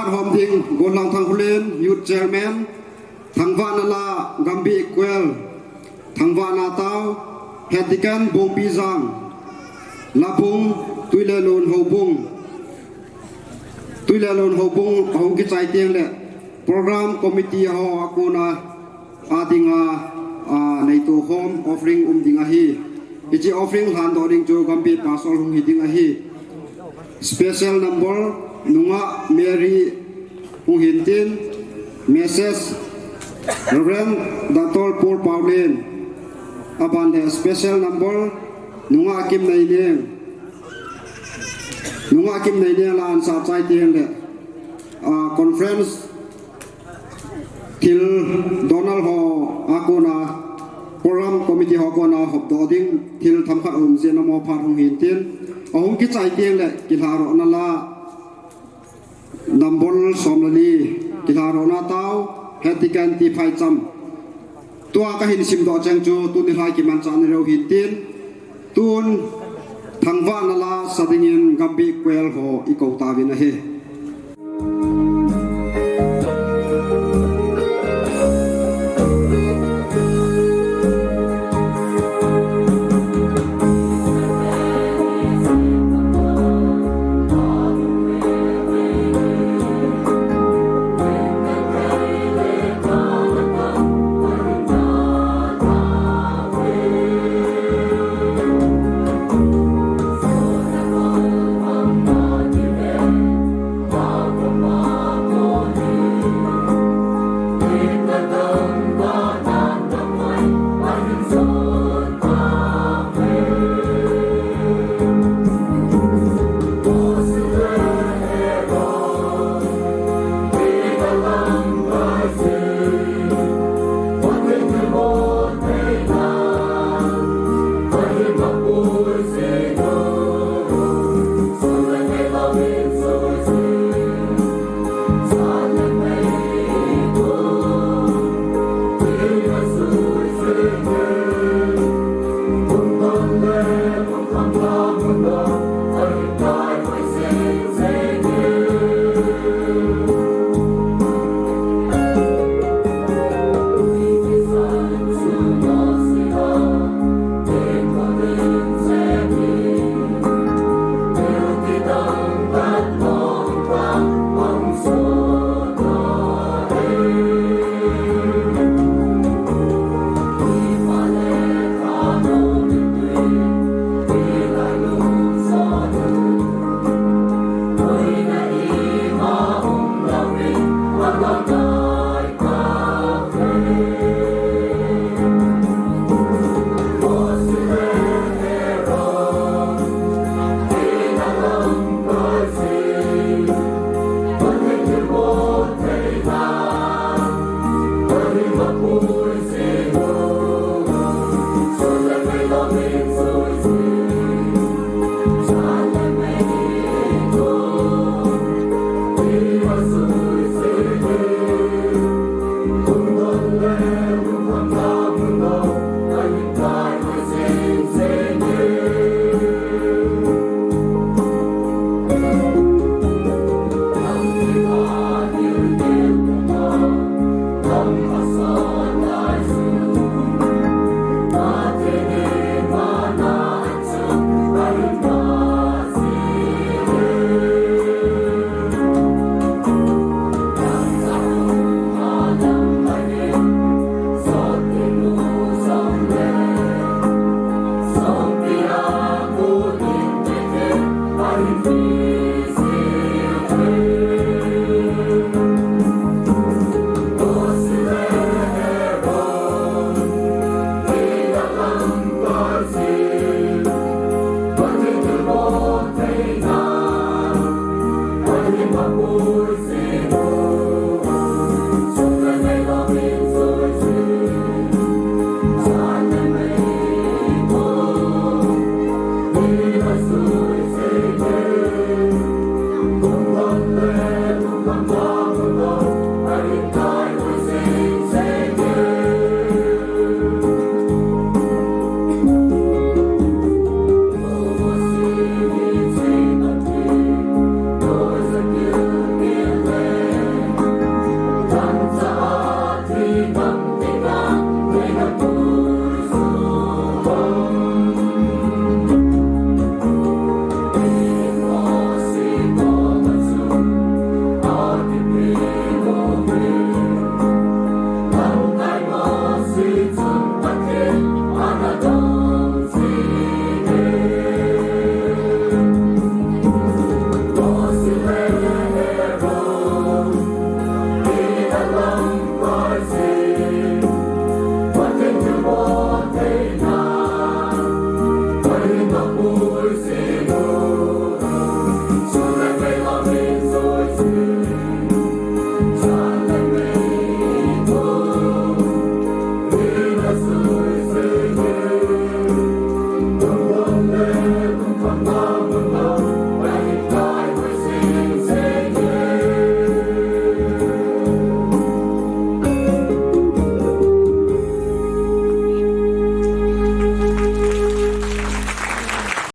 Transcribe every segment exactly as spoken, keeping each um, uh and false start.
Hom ding, Gonlang Thangkholen, Youth Chairman, Thangvahna la, Gambih Kwel, Thangvahna tao, Head Deacon, Bongpijang, Labung, Tuilelun Houbung, Tuilelun Houbung, ahung kichai teng le, Program Committee ho akona, adinga, a, neito khom offering um ding ahi. Hiche offering lhandoh ding chu Gambih Pastor hung hi ding ahi. Special number, Nungah Mary hung hin tin, Missus Reverend Doctor Paul Paulin. Aban le special number, Nungah Kim Neineng. Nungah Kim Neineng la ansah chai teng le, a, conference thil donal ho akona, Program Committee ho kona hopdoh ding thil themkhat aum jeh in amaho phat hung hin tin, ahung kichai teng le kilharohna la number som le li, kilharohna tao, Head Deacon T. Phaicham. Tua kahin simdoh cheng chu tuni lhai kimanchahna leu hin tin, tun Thangvahna la sa dingin Gambih Kwel ho ikou tauvin ahi.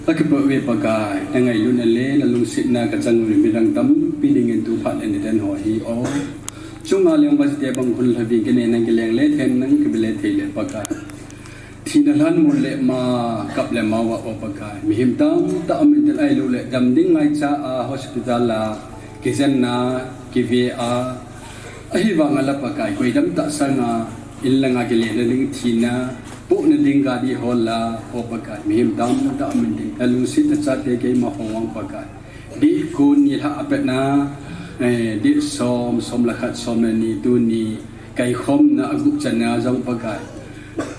Ka kipah uve Pakai, na ngailutna le na lungsetna ka chang u le midang tampi dingin tu phat le nidan ho hi o. Chunga leng ba site bang khun lhaving kine nang kileng le then nang kibile thei le Pakai. Thina lhan mun le ma kap le ma va o Pakai. Mihem tamtah amin tin ailou le dam ding ngaicha a hospital a kijenna kive a Ahivang a la Pakai, koi dam tah sanga, in langa kile na ding thina, pohna ding gadi ho la, o Pakai, mihem tamtah amin ding, na lungset na chate keima ho vang Pakai. Dih kun ni lha apetna, eh, dih som, som le khat, som le ni, tuni, kaikhomna agup channa jong Pakai.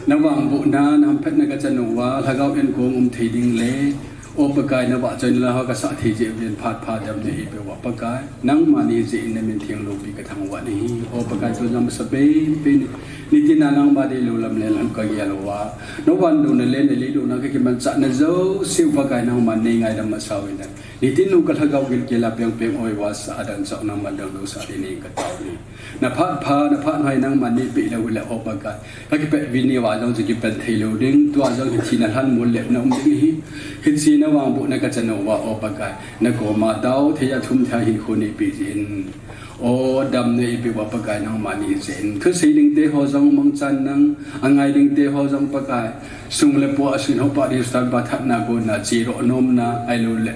Na vangbohna, na hamphatna ka chan uva, lhagao in kong um thei ding le, O Pakai, na vahchoina la ho ka sah thei jeh uvin phat pha dam na eipeh uva Pakai. Nangma ni jeh in na min theng loupi ka thangvah nahi. O Pakai, tu jong masa penpen. Nitin a nangma deilou lam le lam ka gel uva. Na vandouna le na leidouna ka kimanchahna jouse u Pakai nangma nei ngaidam masa uvin. Nitin u ka lhagao gilkel a pengpeng oi uva sa adang chah nangma dang lou sa ding in ka tao ni. Na phat pha, na phat hoi nangma nei peh lou le o Pakai. Ka kipet vin ni uva jong chu kipan thei lou ding, tua jong hi thina lhan mun le na um ding hi. Hiche na vangbohna ka chan uva o Pakai. Na koma tao thei a thum thei hin khu nei peh jin. O damna eipeh uva Pakai nangma ni jeh in. Thusei ding te ho jong mangchan nang, angai ding te ho jong Pakai. Sung le pai a sun ho pa ding stan pa thatna kona, chiro nomna, ailou le.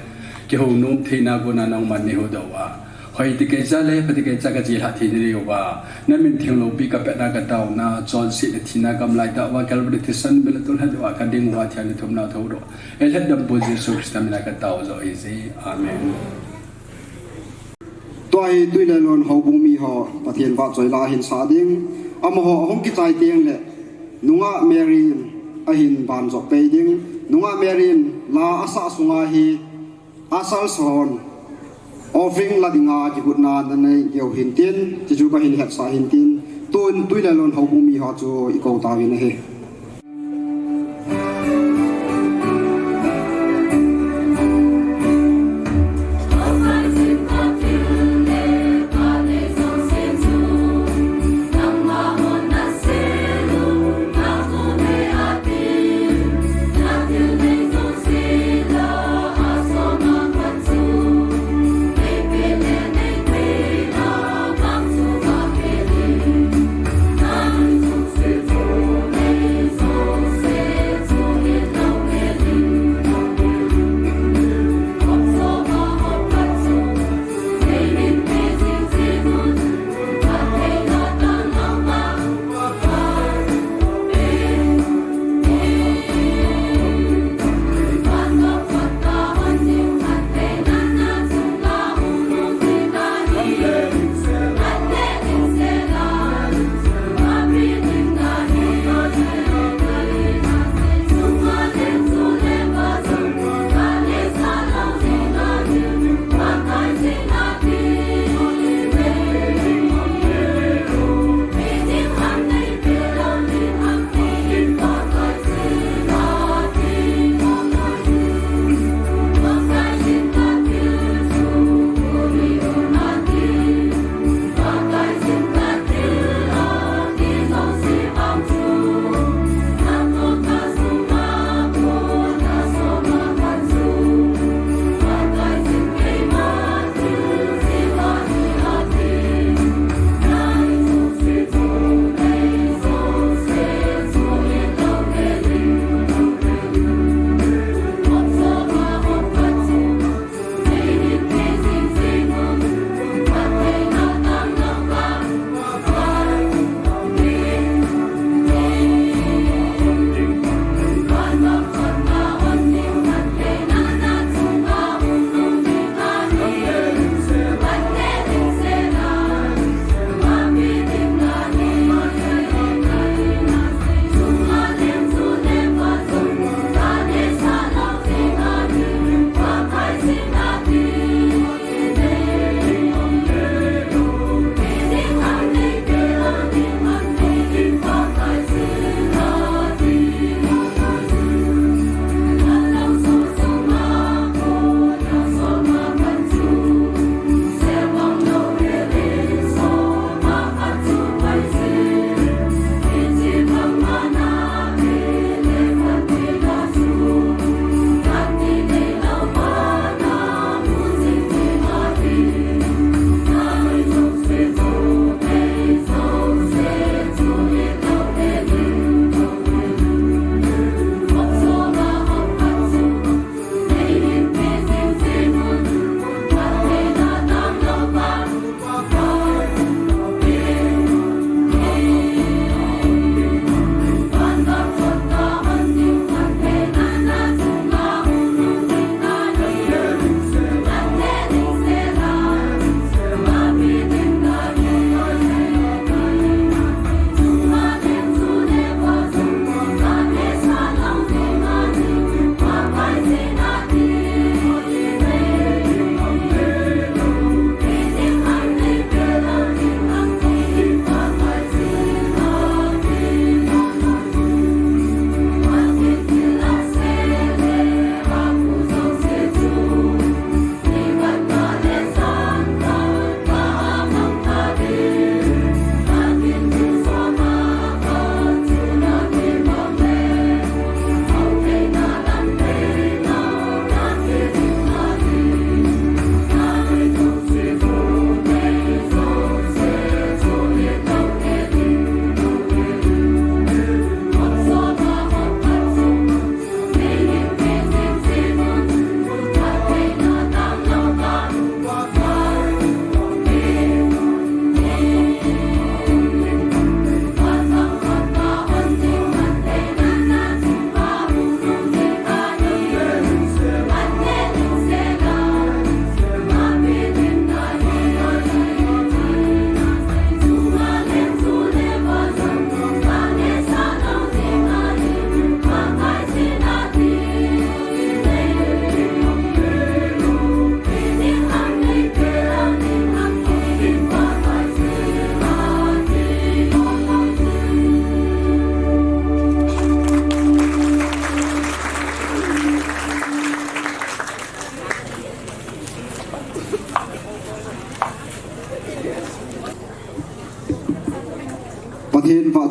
Kihou nom theina kona nangma nei ho doh uva. Hoi ti kei cha le, pha ti kei cha ka chi lha thei ni uva. Na min theng loupi ka pet na ka taona, chonsetna thina kam lai tah uva, Calvary thisan bel a tol hat uva, ka ding uva thian le thumna thou doh. Ei lhadampa Jesu Christa min a ka tao jo ahi je. Amen. Tua hi Tuilelon houbung mi ho, Pathen vahchoi la ahin sa ding. Amaho ahung kichai teng le, nungah Mary in ahin ban jop pei ding. Nungah Mary in la asah sunga hi, Asal son, offering la dinga kigotna nanei diu hintin, chuchu kahin hetsah hintin, tun Tuilelon houbung mi ho chu ikou tauvin ahi.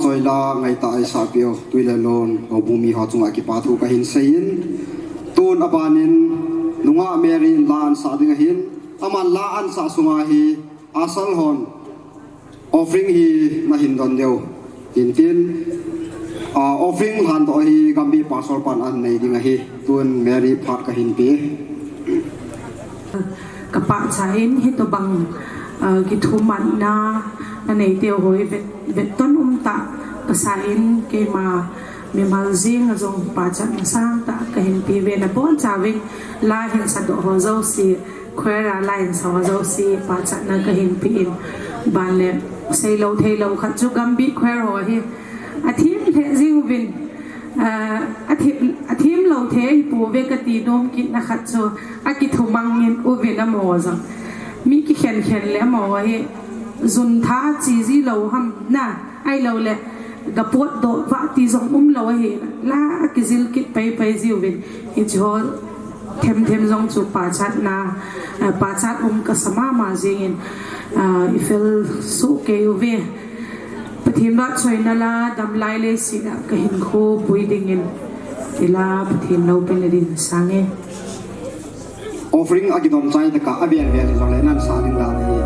Soila ngaitah a eisahpeh u Tuilelon houbung mi ho chunga kipa thu kahin seiyin, tun abanin nungah Mary in la ansah ding ahin, aman la ansah sunga hi Asal hon offering hi nahin don diu hintin, offering lhandoh hi Gambih Pastor pan anei ding ahi. Tun Mary phat kahin pe. Kapachat in hitobang kithumanna nanei teu hi vet, vetton umtah kasa in keima mimal jeng a jong pachatna sangtah kahin pe uve, nabonchauvin la hin sadoh ho jouse, choir a la hin sa ho jouse pachatna kahin pe in, banle seilou theilou khat chu Gambih choir ho hi athem lheh jeng uvin, athem, athem lou thei ahipouve kati nom kitna khat chu akithumang in uvin, amaho jong mi kikhen khen le amaho hi juntha a che ji lou ham na, ahiloule ga potdoh vah ti jong umlou ahi, la akijil kit paipai jiuvin, hicheho themthem jong chu pachatna, pachat um kasa mama jengin, ifel soh kei uve. Pathen vahchoina la damlai leiset a kahinkho pui dingin, ila Pathen loupina din sange. Offering akidon chai tah a avel vel jongle nan sa ding dan ahi.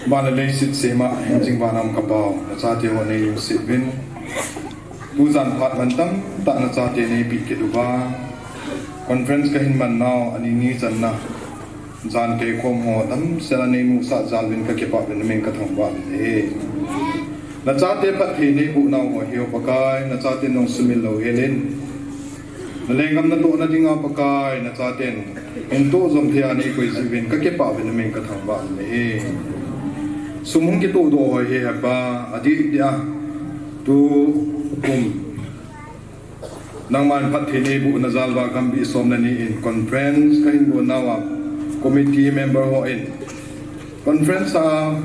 Van le leiset sema hingjing vana um ka Pau, nachate ho neilungset uvin. Tujan phat mantam tah nachate neipeh kit uva, conference kahin man nau ani ni channa jan keikhom ho damsel a neimusah jal uvin kakipah uvin, namin kathangvah uvin ahi. Nachate phatthei neiboh nau ho hi O Pakai, nachate nong sumil louhel in. Nalenggam natohna dinga Pakai, nachaten hinto jom thei a neikoi jeh uvin kakipah uvin, namin kathangvah uvin ahi. Sum hung kitohdoh ho hi Hepa, adeh deh a tukum nangman phatthei neiboh na jal uva Gambih som le ni in conference kahin gon nauva, committee member hon conference a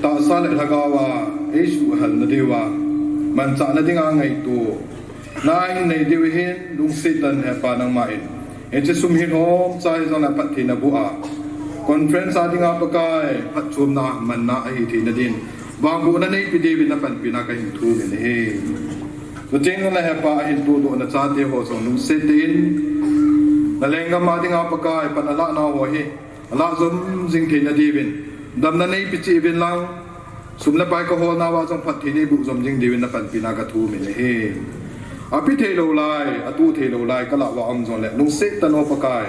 tahsa le lhagao a eisuhhal nadiuva, manchah nadinga ngaito na hin nei diu hin lungset tah in Hepa nangman hiche sum hi lhomcha hijongle phatthei naboh a, conference a dinga Pakai phatchomna manna ahi theina din vangbohna neipe diuvin napanpina kahin thum in ahi. Chuteng jongle Hepa, ahin tohdoh nachate ho jong lungset tah in nalenggam a dinga Pakai pan alah nau ho hi alah jom jing theina diuvin damna neipe cheh uvin lang, sum le pai kaholnauva jong phatthei neiboh jom jing diuvin napanpina kathum in ahi. Ape thei lou lai, atoh thei lou lai kalah uva um jongle lungset tah in O Pakai,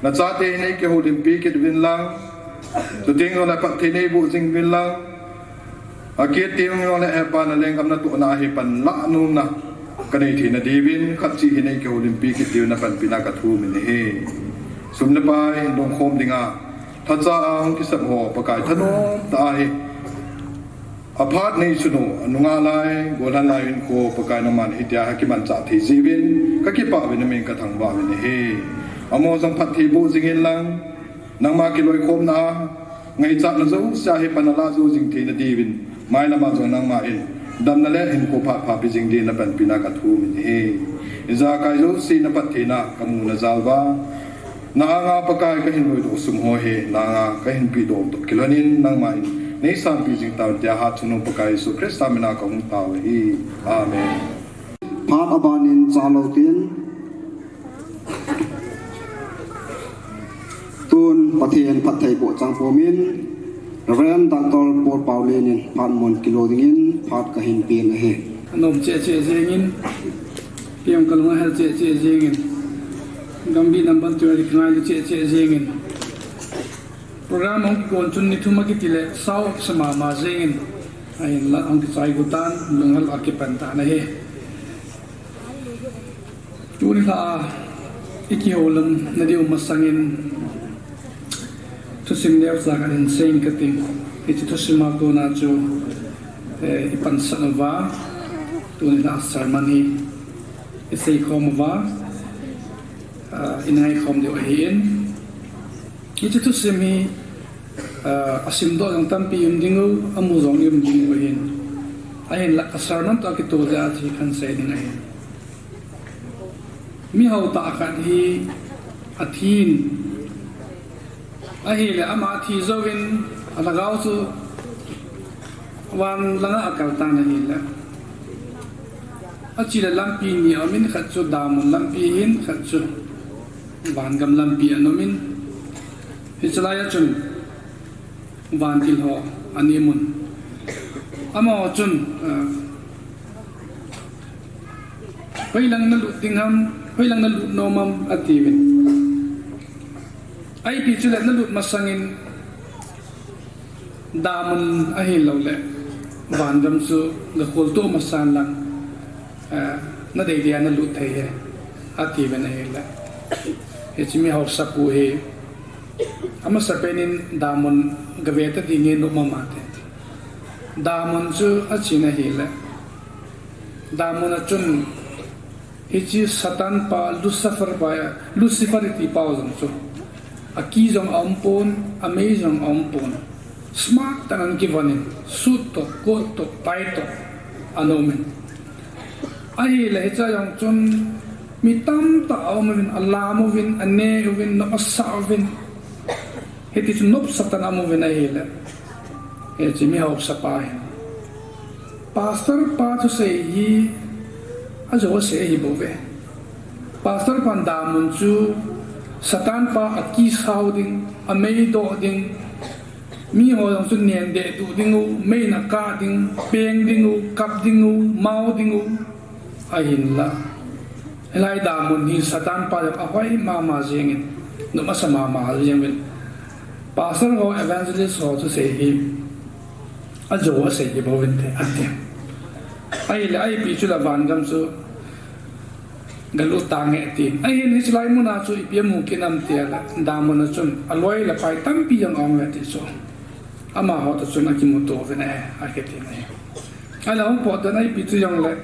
nachate hi neikihoulimpi kit uvin lang, chuteng jongle phatthei neiboh jing uvin lang, akit teng jongle Hepa, nalenggam natohna a hi pan lah nomna kanei theina diuvin khat cheh hi neikihoulimpi kit diuvin napanpina kathum in ahi. Sum le pai hin dongkhom dinga lhacha a hung kisap ho Pakai, thanom tah a hi aphat neisun u anunga lai, golhang lai hinkho Pakai, nangman hitia kimanchah thei jeh uvin kakipah uvin, namin kathangvah uvin ahi. Amaho jong phatthei boh jing in lang, nangma kiloikhomna a ngaichatna jouse a hi pan alah jou jing theina diuvin, mailam a jong nangman damna le hinkho phat pha pe jing din napanpina kathum in ahi. Ijakai jouse naphattheina kamu na jal uva, na anga Pakai kahin loidoh sum ho hi na anga kahin pehdoh toh kilhon in nangman neisanpeh jing tauvin tia hatchungnung Pakai Jesu Christa mina kahung tao ahi. Amen. Phat aban in chalou tin, tun Pathen phattheiboh chang pumin, Reverend Doctor Paul Paulin in phat mun kilo dingin phat kahin pen ahi. Anom cheh cheh jengin, kei jong kalung ahel cheh cheh jengin, Gambih number two a kingailu cheh cheh jengin, program ahung kigon chun ni thum akiti le sao akisa mama jengin, ahinla ahung kichai got tan, lunghel a kipan tan ahi. Tuni lha a ikihoulimna diu masangin thusim neocha khat hin sei inge kati. Hiche thusim a kona chu, eh, ipansat uva, tuni lha a sermon hi iseikhom uva, ah, ingaikhom diu ahin. Hiche thusim hi, ah, asimdoh jong tampi um dingu, amu jong um dingu ahin. Ahinla ka sermon toh kitoh jeh a chu kahin sei ding ahin. Mihao tah khat hi athin, ahile ama athi jouvin alhagao chu van langa akal tan ahile, achele lampi ni aumin, khat chu damun lampi ahin, khat chu vangam lampi ana umin. Hiche lai a chun vantil ho ana umun. Amaho chun, ah, hoilang nalut ding ham, hoilang nalut nom am, atiuvin. Ipi chule nalut masangin damun ahilouleh vangam chu gakholtoh masan lang, eh, nadei dia nalut thei ahi, atiuvin ahile. Hiche mihaosapu hi amasapen in damun gave ta ding ahi, nom mama te. Damun chu achen ahile, damun a chun hiche Satan pa, Lucifer pa, Lucifer iti pau jong chu, aki jong aumpon, amei jong aumpon, smart tah in ana kivonin, suit toh, coat toh, tie toh ana umin. Ahile hichea jong chun mi tamtah aum uvin, alam uvin, ane uvin, nop asa uvin. Hiti chun nopsa tah in aum uvin ahile, hiche mihaosapa hin pastor pa thusei hi ajou asei ahibouve. Pastor pan damun chu Satan pa aki sao ding, amei doh ding, Mi ho jong chu nen deh duh ding u, mei na kah ding, peng ding u, kap ding u, mao ding u. Ahinla, hilai damun hi Satan pa jong ahoi mama jengin, nom asa mama jengin. Pastor ho, evangelist ho thusei hi ajo asei hi bouvin te, ati. Ahile, ipi chu la vangam chu galut tange, ati. Ahin hiche lai muna chu ipi amu kit nam tile, damun a chun aloi le pai tampi jong aum ve ti chu. Amaho toh chun akimuto uvin ahi, akiti ahi. Ahile hung potdoh a ipi chu jongle,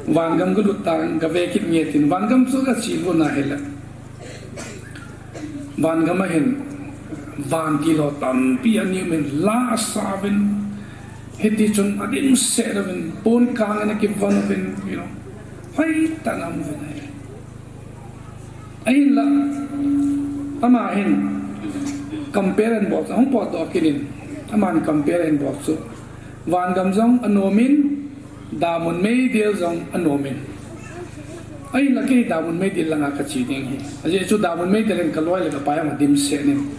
vangam galut tange, gave kit nge tin, vangam chu gache lut na hile, vangam a hin vantil ho tampi ana um in, la asa uvin, hiti chun adimset uvin, pon kang in akivon uvin, you know, hoitah in aum uvin ahi. Ahinla, ama hin compare abol, ahung potdoh kit in, aman compare abol chu, vangam jong anom in, damun meidil jong anom in. Ahinla kei damun meidil langa kache ding ahi. Ajeh chu damun meidil in kaloi le kapai jong adimset in.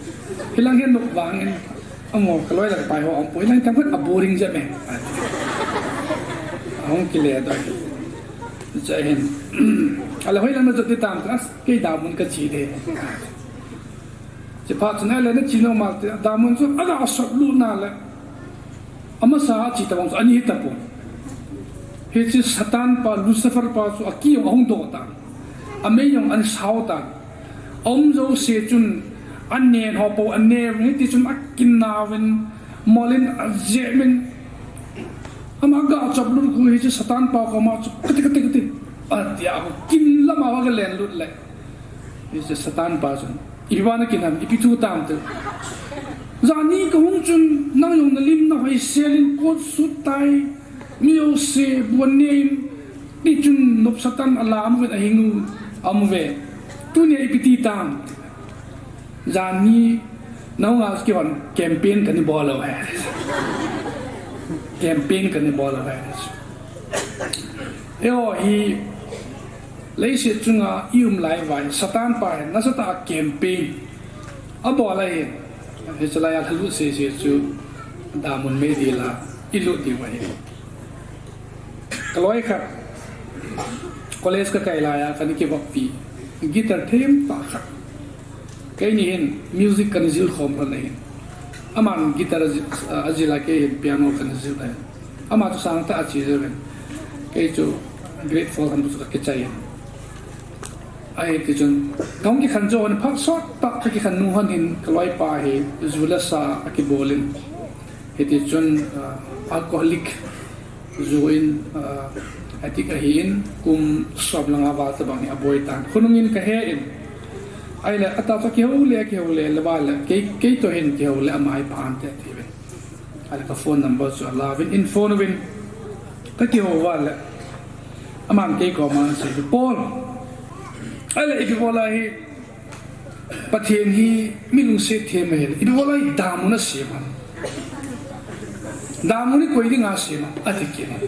Hilang hin nop vangin, amaho kaloi le kapai ho aumpoi, hilang themkhat aboring jep e. Ahung kile doh. Chuin, ahile hoilang najot ding tam, kei damun kache ding. Chuphat chun, ahile nache nom a ti, damun chu aga sot lut na le, amasa a che tabang chu ana hi tapon. Hiche Satan pa, Lucifer pa chu aki jong ahung doh tan, amei jong ana sao tan. Aum jouse chun anen ho pou ane uvin, hiti chun akinna uvin, mol in ajep in, ama aga chop lut khu hiche Satan pa koma chu, kati, kati, kati, atia, kin lama aga len lut le, hiche Satan pa chun, ipi vang nakin ham, ipi thu tam ti. Jani kahung chun nang jong nalim nahoisel in coat suit tai, mi jouse bu anen, hichun nopsah tah in alam uvin ahing u, aum uve. Tunia ipi ti tam. Jani nahung a kihon campaign kana bol u ahi. Campaign kana bol u ahi. Eiho hi leiset chunga i um lai uva hi Satan pa hin nasatah a campaign abol ahi. Hiche lai a lhalut sese chu damun meidil a ilut diu ahi. Kaloi khat, college kakai lai a kana kivoppi, guitar themtah khat. Keini hin music kana jil khom lhon ahin. Aman guitar ajil, ajil a, kei hin piano kana jil ahin. Ama chu sangtah a che jeh uvin, kei chu grade four khan chu kakichai in. Ahiti chun, kahung kikhen jou hon, phat sot tah kakikhen nung hon hin, kaloipa hi ju le sa akibol in. Hiti chun, ah, alcoholic ju in, ah, addict ahin, kum som le nga val tobang hi aboi tan. Khonung in kahe in. Ahile, atah chu kihou le, kihou le, le val le, kei, kei toh hin kihou le, ama hi pha inte atiuvin. Ahile ka phone number chu alauvin, in phone uvin, kakihou val le, aman kei koma asei, Paul, ahile ipi bol a hi, Pathen hi mi lungset them ahile, ipi bol a hi damun asem ham? Damun hi koi dinga asem ham? Ati kit in.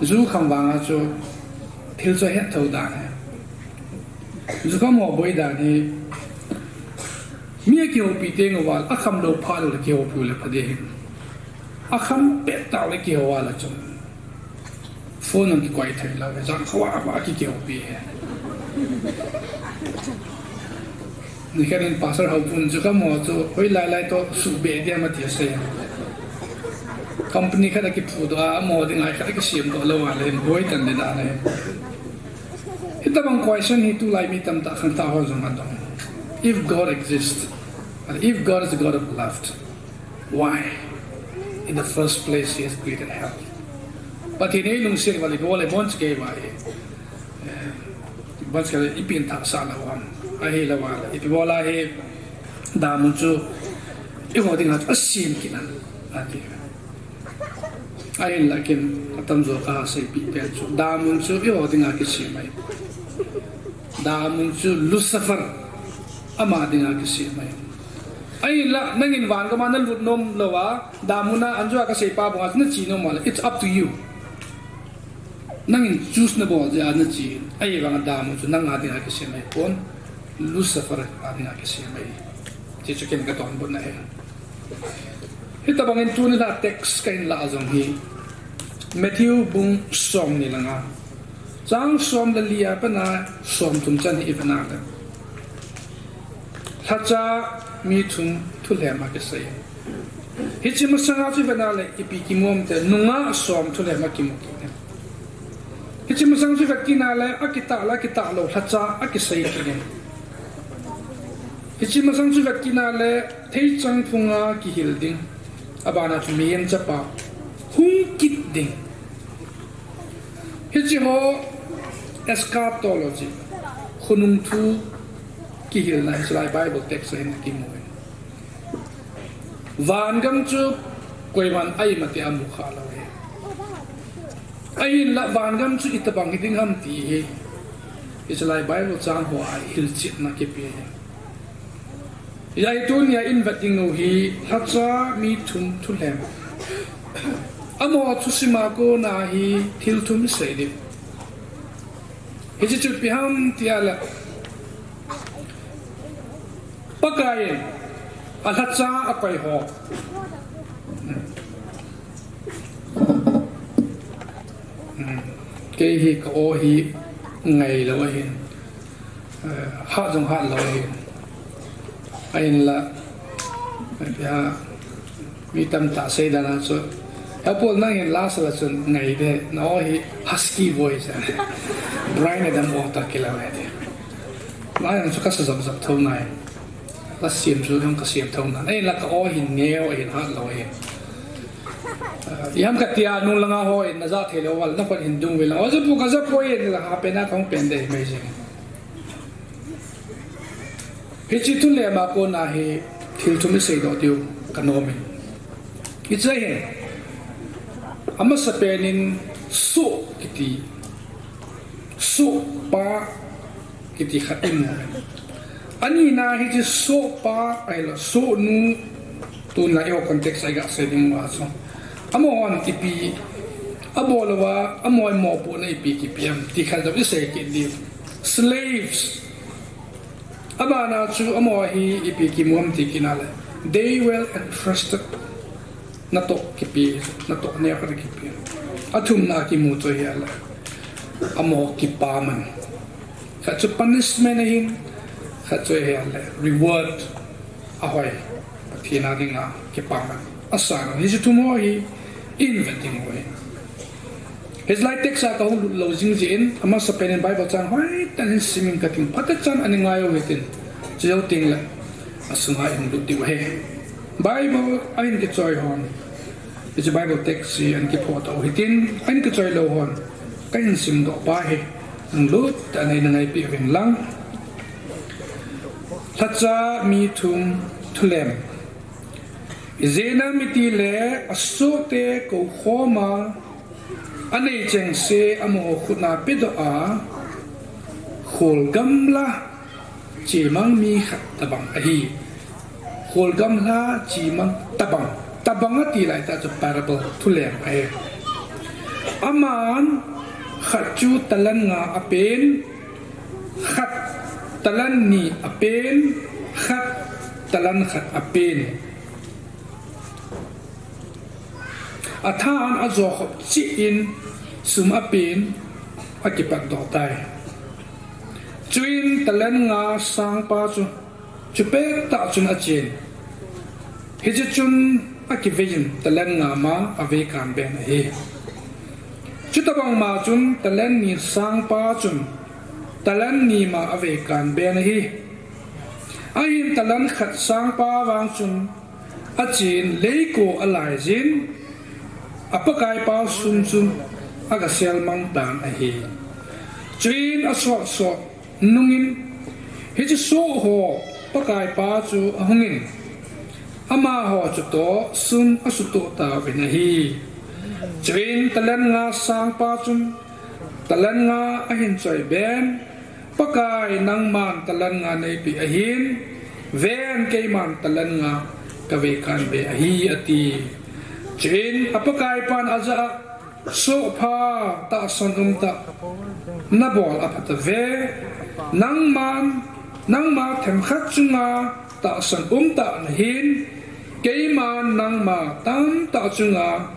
Ju kham vanga chu thil chu ahet thou dan ahi. Ju kham ho boi dan hi, mi akihoupi teng uva, akham lou phat le kihoupi u le pha ding ahi. Akham pet tah le kihou a le chun phone jong kikoi thei lou, jan khovah a kikihoupi ahi. Nikhat in Pastor Haopun chu kamo chu hoilai lai toh suhbeh dia ma ti asei. Company khat a kiphudoh a, amaho dinga khat a kisemdoh lou a le hin boi tan ding dan ahi. Hitabang question hi tulai mi tamtah khangthah ho jong adong. If God exists, and if God is a God of love, why in the first place He has created hell? Pathen hi lungset uva le, ibol le, iboncha kei uva hi, eh, iboncha kei uva le, ipi in thah sah lou ham? Ahilou a le, ipi bol a hi damun chu eiho dinga chu asem kit ham, ati. Ahinla ken atamjo kaha seipeh pen chu, damun chu eiho dinga kisem ahi. Damun chu Lucifer, ama dinga kisem ahi. Ahinla nangin vangam a nalut nom lou a, damun a, anjo a kasei pa banga chu nache nom a le, it's up to you. Nangin choose nabol jeh a nache. Ahivanga damun chu nanga dinga kisem ahipon, Lucifer a dinga kisem ahi. Hiche chu ken kadonbutna ahi. Hitabangin tuni la text kahin lah jong hi Matthew bung somni le nga, chang som le li a pat a somthum chan hi ivet na le, lhacha mi thum thulhem akisei. Hiche masanga chu ivet na le ipi kimu ham ti le, nungah som thulhem akimu kit in. Hiche masang chu ivet kit na le, akitah le akitah lou lhacha akisei kit in. Hiche masang chu ivet kit na le, theichang phunga kihil ding. Abana chu Mihem Chapa hung kit ding. Hiche ho eschatology, khonung thu kihilna hiche lai Bible text a hin akimu e. Vangam chu koiman a-im a ti amu kha lou ahi. Ahinla vangam chu itabang hiding ham ti hi hiche lai Bible chang ho a hilchetna kipe ahi. Hijeh a tunia ivet ding u hi lhacha mi thum thulhem. Amaho thusim a kona hi thil thum isei ding. Hiche chu ipi ham ti a le, Pakaiyin alhacha akoi ho. Kei hi ka-aw hi ngailou ahin, eh, hat jong hatlou ahin. Ahinla, eh, mi tamtah seidan a chu, "He Paul, nang hin la sa la chun ngai de, na-aw hi husky voice a, Bryan Adams aw toh kilou ahi," ti. La jong chu kasa jop jop thou nai. La sem chu jong kasem thou nai. Ahinla ka-aw hi neo ahin, hatlou ahin. Ah, iham kati a nung langa hon naja thei lou val, nakhut hin dung uvin lang, "Aw, ja poi, ka ja poi," tin la, ha pen a kahung pen ding mai jing. Hiche thulhem a kona hi thil thum isei doh diu kanom in. Hiche hin, amasapen in soh kiti, sohpa kiti khat imu. Anina hiche sohpa ahilou sohnu, tun la eiho context a iga sei ding uva chu, amahon ipi abol uva, amaho mopohna ipi kipe ham ti khat jong isei kit diu. Slaves. Abana chu amaho hi ipi kimu ham ti kit na le, they were entrusted. Natoh kipe, natoh neo khat kipe. Athumna kimu chu ahile, amaho kipaman. Khat chu punishment ahin, khat chu ahile reward, ahoi, Pathen a dinga kipaman. Asan, hiche thum ho hi ihin vet ding u ahi. Hiche lai text a kahung lut lou jing jeh in, amasapen in Bible chang hoitah in sim inge kating, phatechan ana ngai u hitin, chujou tengle asunga ihung lut diu ahi. Bible a hin kichoi hon, hiche Bible text hi ana kiphoh tau hitin, a hin kichoi lou hon, kahin simdoh pa hi, nanglut tah in neina ngaipeh uvin lang. Lhacha mi thum thulem. Ijeh inem itile asohte koukhoma anei chengse amaho khut a pedoh a, kholgamla chemang mi khat tobang ahi. Kholgamla chemang tobang, tobang ati laitah chu parable, thulem ahi. Aman khat chu talent nga apen, khat talent ni apen, khat talent khat apen. Athan ajokhop cheh in sum apen, akipatdoh tai. Chuin talent nga sangpa chu, chu pettah chun achen. Hiche chun akiveiyin talent nga ma aveikan ben ahi. Chutobangma chun talent ni sangpa chun talent ni ma aveikan ben ahi. Ahin talent khat sangpa vang chun achen, leiko alaijin, apakaipa sum chu agaselmang tan ahi. Chuin asotsot nungin, hiche soh ho pakaipa chu ahungin, amaho chutoh sum asutoh tauvin ahi. Chuin talent nga sangpa chun talent nga ahin choiben, Pakai, nangman talent nga neipeh ahin, ven, keiman talent nga kaveikan be ahi, ati. Chuin apakaipan ajah a, sohpha, tahsan umtah, nabol aphatauve. Nangman, nangma themkhat chunga tahsan umtah nahin, Keiman nangma tamtah chunga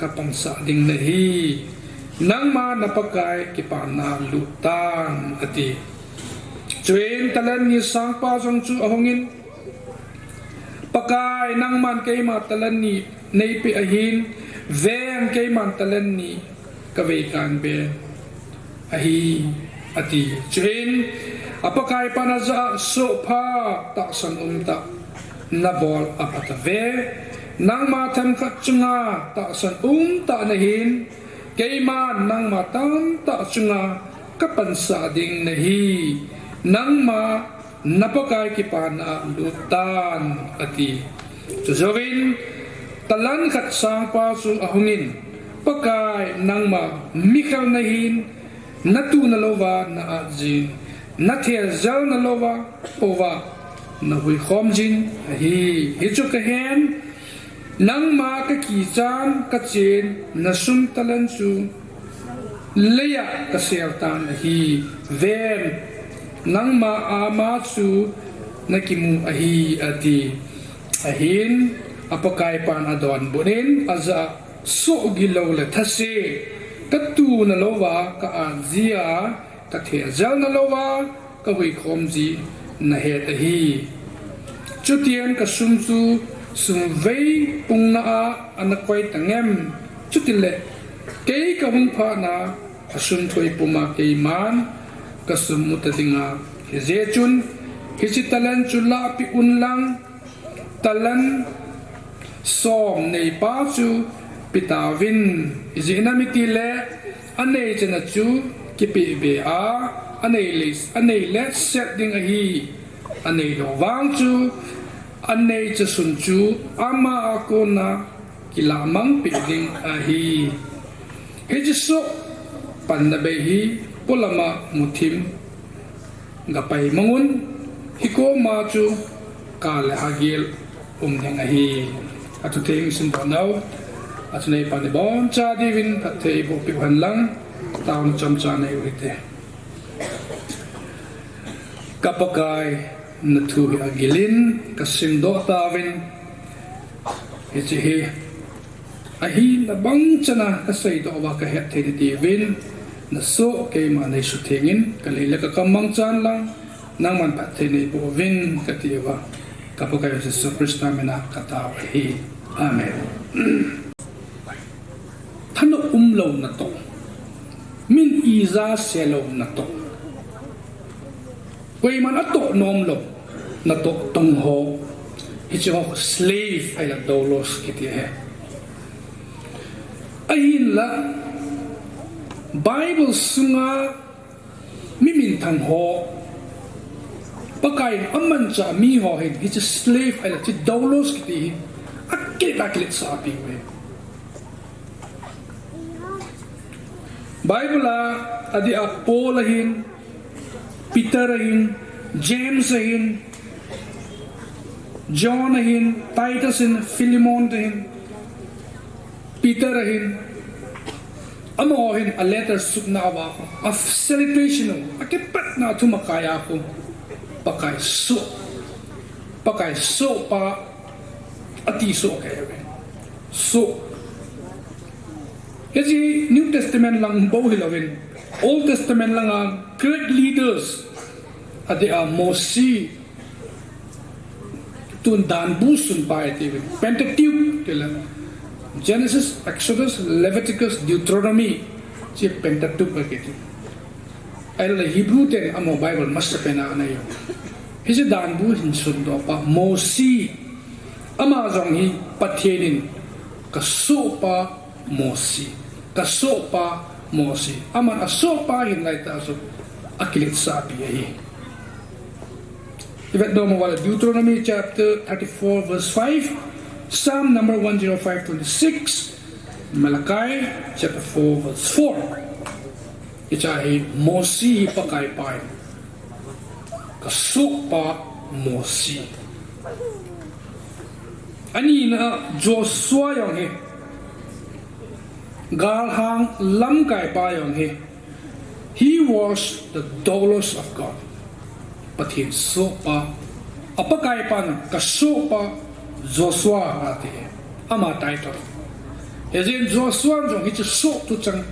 kapansah ding nahi, nangma na Pakai kipana lut tan, ati. Chuin talent ni sangpa jong chu ahungin, Pakai, nangman keima talent ni neipeh ahin, ven keiman talent ni kavei kan be ahi, ati. Chuin a Pakaipan ajah a, sohpha, tahsan umtah nabol aphatave. Nangma themkhat chunga tahsan umtah nahin, keiman nangma tamtah chunga kapansah ding nahi, nangma na Pakai kipana lut tan, ati. Chujouvin talent khat sangpa chu ahungin, Pakai, nangma mikhel nahin, natoh nalouva na-at jin, nathejal nalouva pouva nahuikhom jin ahi. Hichu kahen, nangma kakichan, kachen, nasum talent chu leiya kasel tan ahi. Ven, nangma ama chu nakimu ahi, ati. Ahin a Pakaipan adonbut in, ajah a, soh gilou le thase katoh nalouva ka-at jia, kathejal nalouva kahuikhom ji nahet ahi. Chutian kasum chu sumvei pungna a ana koi tangem? Chutile kei kahung phatna asum thoi puma keiman kasum muta dinga. Hijeh chun hiche talent chu lahpeh unlang, talent som neipa chu petauvin. Ijeh inem itile anei chana chu kipeh be a, anei le, anei le set ding ahi. Aneilou vang chu anei chasun chu ama a kona kilahmang peh ding ahi. Hiche soh panna bei hi polama muthim gapai mangun, hikoma chu kale hagil um ding ahi. Athutheng simdoh nau, achunei pan iboncha diuvin phatthei boh peh uhen lang, taona chomcha nei uhite. Ka Pakai, nathu hi agilin kasimdoh tauvin, hiche hi ahina bang chana kaseidoh uva kahet thei ding tiuvin, nasoh keima neisuthengin, kalei le kakam mangchan lang, nangman phatthei neiboh uvin kati uva, ka Pakai Jesu Christa mina katao ahi. Amen. Thanom umlou natoh, min ija selou natoh, koiman atoh nomlou natoh tong ho, hiche ho slave ahila doulos kiti ahi. Ahinla Bible sunga mi minthang ho, Pakai in amanchah mi ho hin hiche slave ahila hiche doulos kiti hi akilet, akiletsah apiuve. Bible a adeh a Paul ahin, Peter ahin, James ahin, John ahin, Titus ahin, Philemon ahin, Peter ahin, amaho hin a letter sutna uva khu, a salutation u, akipatna thum akai a khu, Pakai soh, Pakai sohpa ati soh akai uve. Soh. Hiche New Testament lang bou hilouvin, Old Testament langa great leaders adeh a Mosi, tun danbu sunpa iti uvin, Pentateuch tile, Genesis, Exodus, Leviticus, Deuteronomy, hiche Pentateuch akiti. Ahile Hebrew ten amaho Bible masapen a anei u. Hiche danbu hin sundohpa Mosi, ama jong hi Pathen in kasohpa Mosi, kasohpa Mosi, aman asohpa ahin laitah chu akiletsahpi ahi. Ivetnom uva le Deuteronomy chapter thirty-four verse five, Psalm number one zero five twenty-six, Malachi chapter four verse four. Hiche hi Mosi hi Pakaipa in kasohpa Mosi. Anina Joshua jong hi, galhang lamkaipa jong hi, he was the doulos of God. Pathen sohpa, a Pakaipan kasohpa Joshua ati. Ama title. Hijeh in Joshua jong hiche soh tu chang.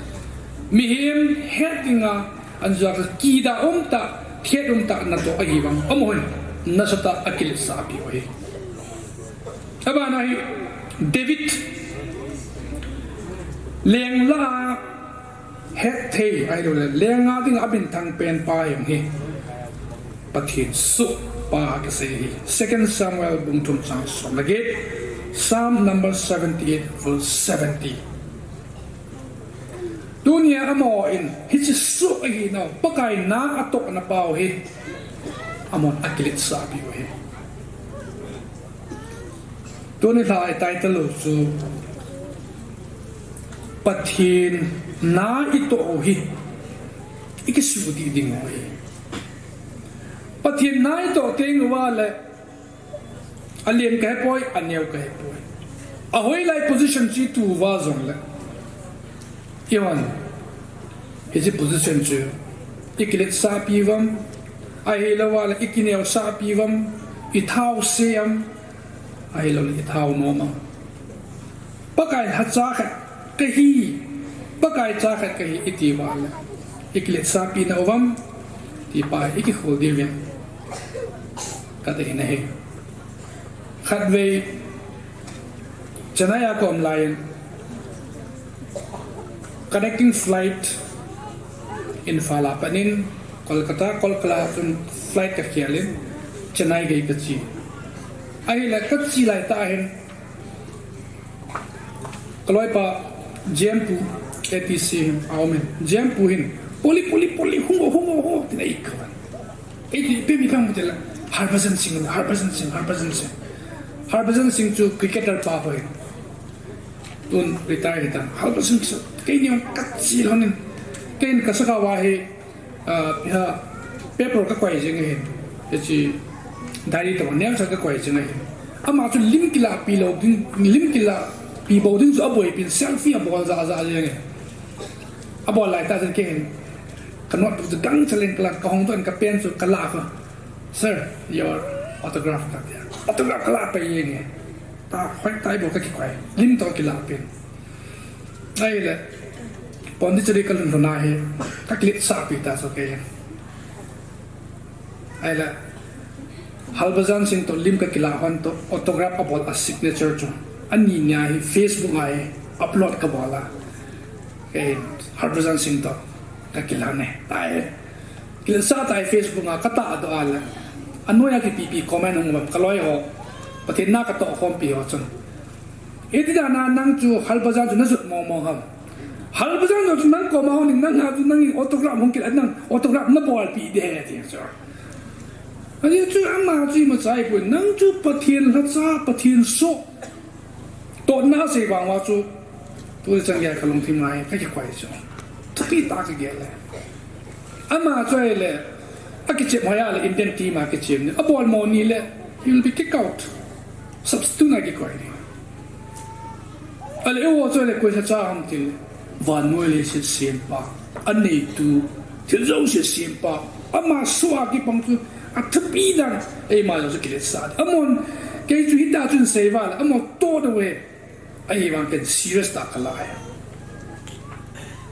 Mihem het dinga, anjua kida umtah, het umtah natoh ahi vang. Amaho hin, nasatah a akiletsahpi u ahi. Abana hi, David. Lengla, het thei, ahilouleh, lenga dinga amin thang pen pa jong hi. Pathen soh pa kisei hi. Second Samuel bung thum chang som le get. Psalm number seventy-eight, verse seventy. Tunia amaho in, hiche soh ahinau, Pakai na atohna pau hi. Amahon akiletsahpi u ahi. Tuni lha i title u chu Pathen na itoh u hi ikisuhdih ding u ahi. Pathen na itoh teng uva le alen kahepoi, aneo kahepoi. Ahoilai position chu ituva jongle. Ihon, hiche position chu ikiletsahpi uvam, ahilouva le ikineosahpi uvam, ithaose am, ahilouleh ithao nom am. Pakai lhacha khat kahi, Pakai cha khat kahi itiuva le ikiletsahpi nauvam, ti pa hi ikikhol diuvin kadeina ahi. Khatvei Chennai a kaum laiyin, connecting flight Imphal a panin Kolkata, Kolkata chun flight kakhel in Chennai gei kache. Ahile kache laitah hin kaloipa Jempu A T C hin aumin. Jempu hin, "Poli, Poli, Poli, hung o, hung o, hung o," tin eikaovan. Eiti, ipi mi kamu tile, "Harbhajan Singh, Harbhajan Singh, Harbhajan Singh." Harbhajan Singh chu cricketer pa ahi. Tun retire hitan. Harbhajan Singh, keini jong kache lhonin. Keini kasakha uva hi, ah, paper kakoi jing ahin. Hiche diary toh neocha kakoi jing ahin. Ama chu lim kilahpi lou ding, lim kilahpi bou ding chu aboipin selfie abol jahjah jing ahi. Abol laitah chun keihin ka notebook chu gangcha leng kalah, kahung toh in kapen chu kalah a, "Sir, your autograph," katia. Autograph kalah pai jenge. Tahoi tah ibol kakikoi. Lim toh kilahpin. Ahile, Pondicherry kalhun lhon a hi, kakiletsahpi ta chu kei. Ahile, Harbhajan Singh toh lim kakilah lhon toh, autograph abol a signature chu. Ani nia hi Facebook a hi upload kabol a. Kei Harbhajan Singh toh kakilah ne. Ahile, kiletsah tah in Facebook a katahdoh a le. Anoiya kipipi comment hung um, kaloi ho. Pathen na katoh khompi ho chun, "Iti dan a nang chu Harbhajan chu najot mong mong ham? Harbhajan jong chu nang koma hung in, nang a chu nangin autograph hung kilah, nang autograph nabolpeh ding ahi," ati chu. Ajeh chu ama chu imacha ahipoi, nang chu Pathen lhacha, Pathen soh. Tohna asei vang uva chu, tuni chan geiya kalungthim a hi kakikoi chu. Thupi tah kagel e. Ama chu ahile, akichem hoiya le Indian team a kichem ni. Abol mo ni le, he will be kicked out. Substitute a kikoi ding. Ahile eiho chu ahile koi lhacha ham tile, vannoi leiset sempa, aneitu, thil jouse sempa, ama soh a kipang chu, athupi dan, eima jong chu kiletsah. Amahon, kei chu hitah chun sei uva le, amahon toh ding uve. Ahivang ken serious tah kalah e.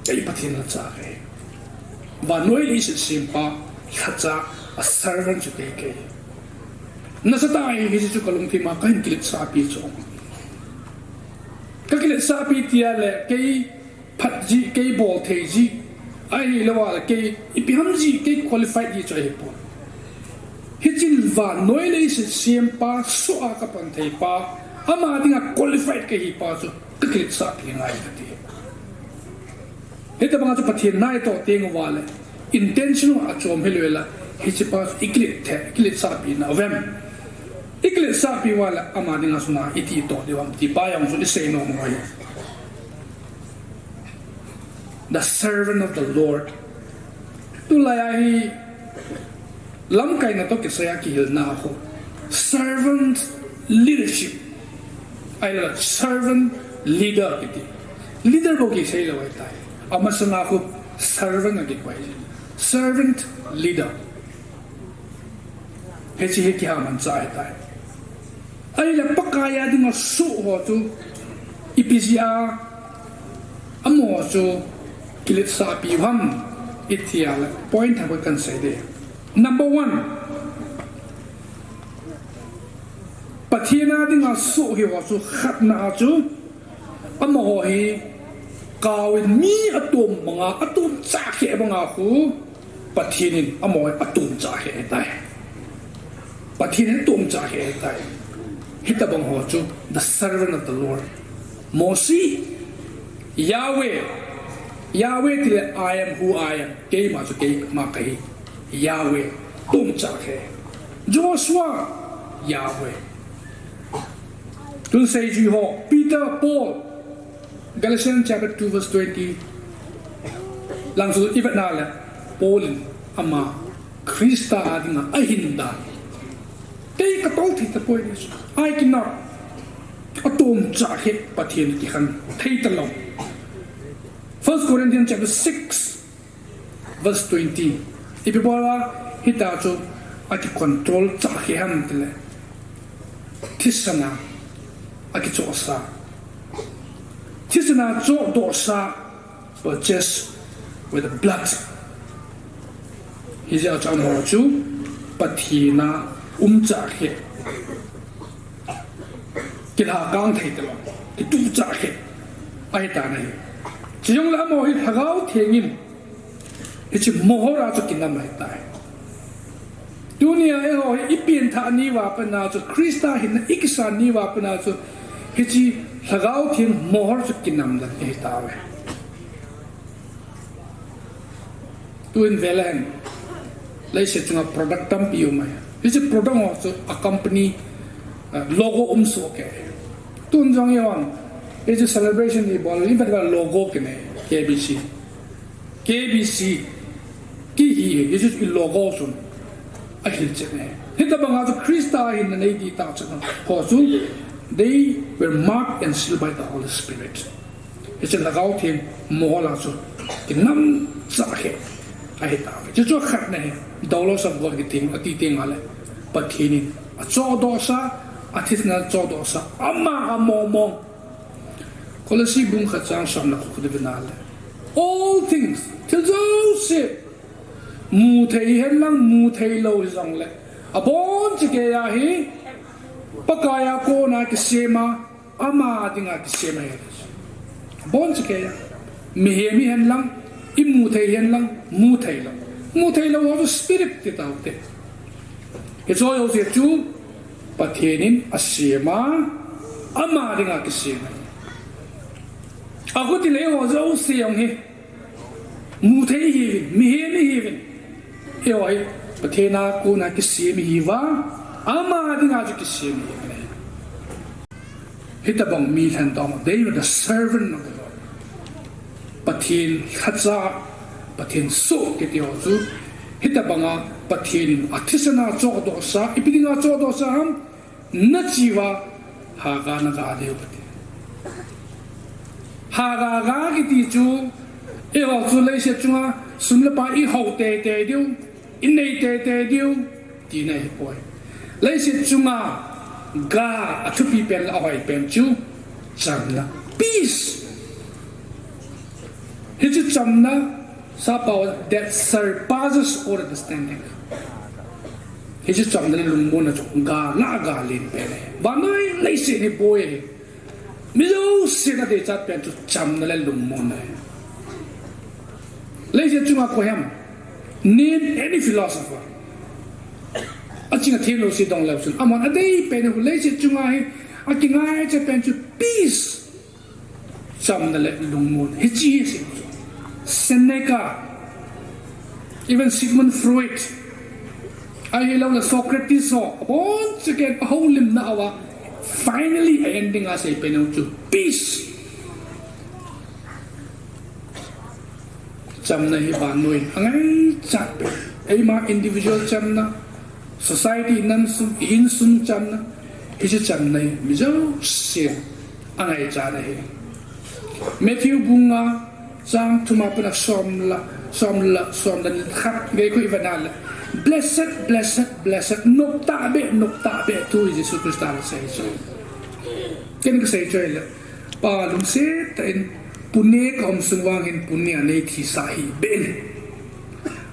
Kei Pathen lhacha kahi. Vannoi leiset sempa lhacha, a servant chu kei kahi. Nasatah a hiche chu kalungthim a kahin kiletsahpi chu. Kakiletsahpi tia le kei phat jeh, kei bol thei jeh, ahilouva le kei ipi ham jeh, kei qualified jeh chu ahipoi. Hiche vannoi leiset sempa soh a kapan thei pa, ama dinga qualified kahi pa chu kakiletsahpi ngai kati. Hitobanga chu Pathen na itoh teng uva le, intention achom hilou le, hiche pa chu ikilet thei, ikiletsahpi nauvam? Ikiletsahpi uva le, ama dinga suna iti toh diu ham ti pa jong chu isei nom u ahi. The servant of the Lord. Tulai a hi lamkaina toh kisai a kihilna a khu, servant leadership. Ahilou le servant leader kiti. Leader bou kisei lou ahitai. Amasanga khu servant akikoi. Servant leader. Hiche hi kihamanchah ahitai. Ahile Pakai a dinga soh ho chu ipi jeh a amaho chu kiletsahpi u ham iti a le point thum kahin sei ding. Number one, Pathen a dinga soh hi ho chu khatna a chu amaho hi kauvin mi atom banga, atom chahkhe banga khu Pathen in amaho hi atom chahkhe ahitai. Pathen in atom chahkhe ahitai. Hitobang ho chu the servant of the Lord. Moses, Yahweh, Yahweh tile I am who I am. Keima chu keima kahi. Yahweh, atom chahkhe. Joshua, Yahweh. Tun seijui ho, Peter, Paul, Galatians chapter two verse twenty. Lang chu ivet na le, Paul in ama Christa a dinga ahin dan. Kei katol thei tapoi ni chu. I cannot. Atom chahkhe Pathen kikhen thei talou. First Corinthians chapter six, verse twenty. Ipi bola hitia chu akicontrol chahkhe ham tile, thisan a akichohsa. Thisan a chohdohsa, purchased with the blood. Hijeh a chu amaho chu Pathen a um chahkhe. Kilhakang thei talou, kituh chahkhe ahitan ahi. Chujongle amaho hi Lhagao Theng in hiche mohor a chu kinam ahitai. Tunia eiho hi ipenthah ni uva pat a chu, Christa hinna ikisan ni uva pat a chu, hiche Lhagao Theng mohor chu kinam dan ahitauve. Tuin vele hen, leiset chunga product tampi um ahi. Hiche product ho chu a company, uh, logo um soh kei. Tun jong ihon, hiche celebration ibol, ivet uva logo kinei, K B C. K B C kihi, hiche i logo chun ahilchet ahi. Hitobanga chu Christa hinna nei ding tah chun ho chu, they were marked and sealed by the Holy Spirit. Hiche Lhagao Theng mohor a chu kinam chahkhe ahitauve. Chuchu khatna ahi, dollars of God kiti, ati teng le Pathen in achohdohsa, athisan a chohdohsa, ama a mong mong. Colosse bung khat chang somna khu ivet na le, all things, thil jouse, muthei hihen lang, muthei lou hijongle, abonchakei a hi Pakai a kona kisem a, ama dinga kisem ahi. Abonchakei a. Mihem hihen lang, imuthei hihen lang, muthei lou. Muthei lou ho chu spirit ti taute. Hiche jouse chu Pathen in asem a, ama dinga kisem ahi. Akhuti le eiho jouse jong hi muthei ihiuvin, mihem ihiuvin. Eiho hi Pathen a kona kisem ihiuva, ama dinga chu kisem ihiuvin. Hitobang mi lhen tong, they were the servant of the Lord. Pathen lhacha, Pathen soh kiti ho chu, hitobanga Pathen in athisan a chohdohsa, ipi dinga chohdohsa ham, nache uva, haga naga diu kati. Haga ga kiti chu, eiho chu leiset chunga sum le pai ihou teitei diu, inei teitei diu, tina ahipoi. Leiset chunga ga athupi pen le ahoi pen chu chamna, peace. Hiche chamna, sapao, that surpasses all understanding. Hiche chamna le lungmonna chu ga lah a ga len pen ahi. Vannoi leiset hi boi ahi. Mi jousen adeichat pen chu chamna le lungmonna ahi. Leiset chunga koi ham? Name any philosopher. Aching athem lou se dong leu chun, amahon adei pen u, leiset chunga hi akingaicha pen chu peace, chamna le lungmon. Hiche hi asei chu, Seneca, even Sigmund Freud, ahilouleh Socrates ho, abonchaken ahoulimna uva, finally a ending a asei pen u chu peace. Chamna hi vannoiyin angaichat pen. Eima individual chamna, society namsung, insung chamna, hiche chamna hi mi jousen angaichat ahi. Matthew bung nga chang thum a pat a som le, som le, som le khat gei khu ivet na le, Blessed, blessed, blessed, nop tahbeh, nop tahbeh, tu Jesu Christa in asei chu. Ken kasei chu ahile, Pa lungset tah in, Pune kaum sung vang hin Pune a nei thisah hih beh in.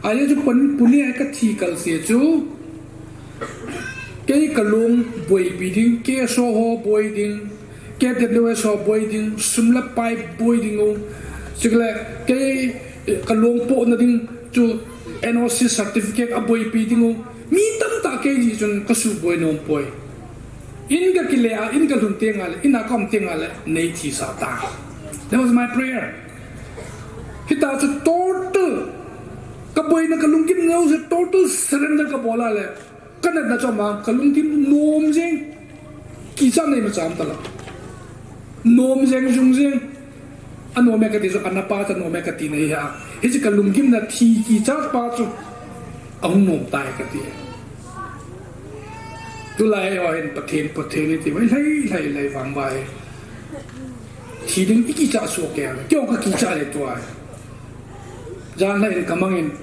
Ajeh chu Pun-, Pune a kathi kalse chu, kei kalung boipi ding, K S O ho boi ding, K W S ho boi ding, sum le pai boi ding u. Chule kei, eh, kalung pohna ding chu N O C certificate aboipi ding u. Mi tamtah kei jeh chun kasuboi nom poi. In kakile a, in kalhun teng le, in a kaum teng le, nei thisah ta. That was my prayer. Hita chu total, kaboina kalunggimna jouse total surrender kabol a le, kanatna chu ama, kalungthim nom jeng, kichat nei macham talou. Nom jeng, jung jeng. Anom e kati chu, anapa chu anom e kati nei ha. Hiche kalunggimna thi kichat pa chu ahung nom tai kati. Tulai ho hin Pathen, Pathen iti vai, lai, lai, lai vang vai. Thi ding i kichat soh kei, kei jong kakichat le tua. Jan lai in kamangin,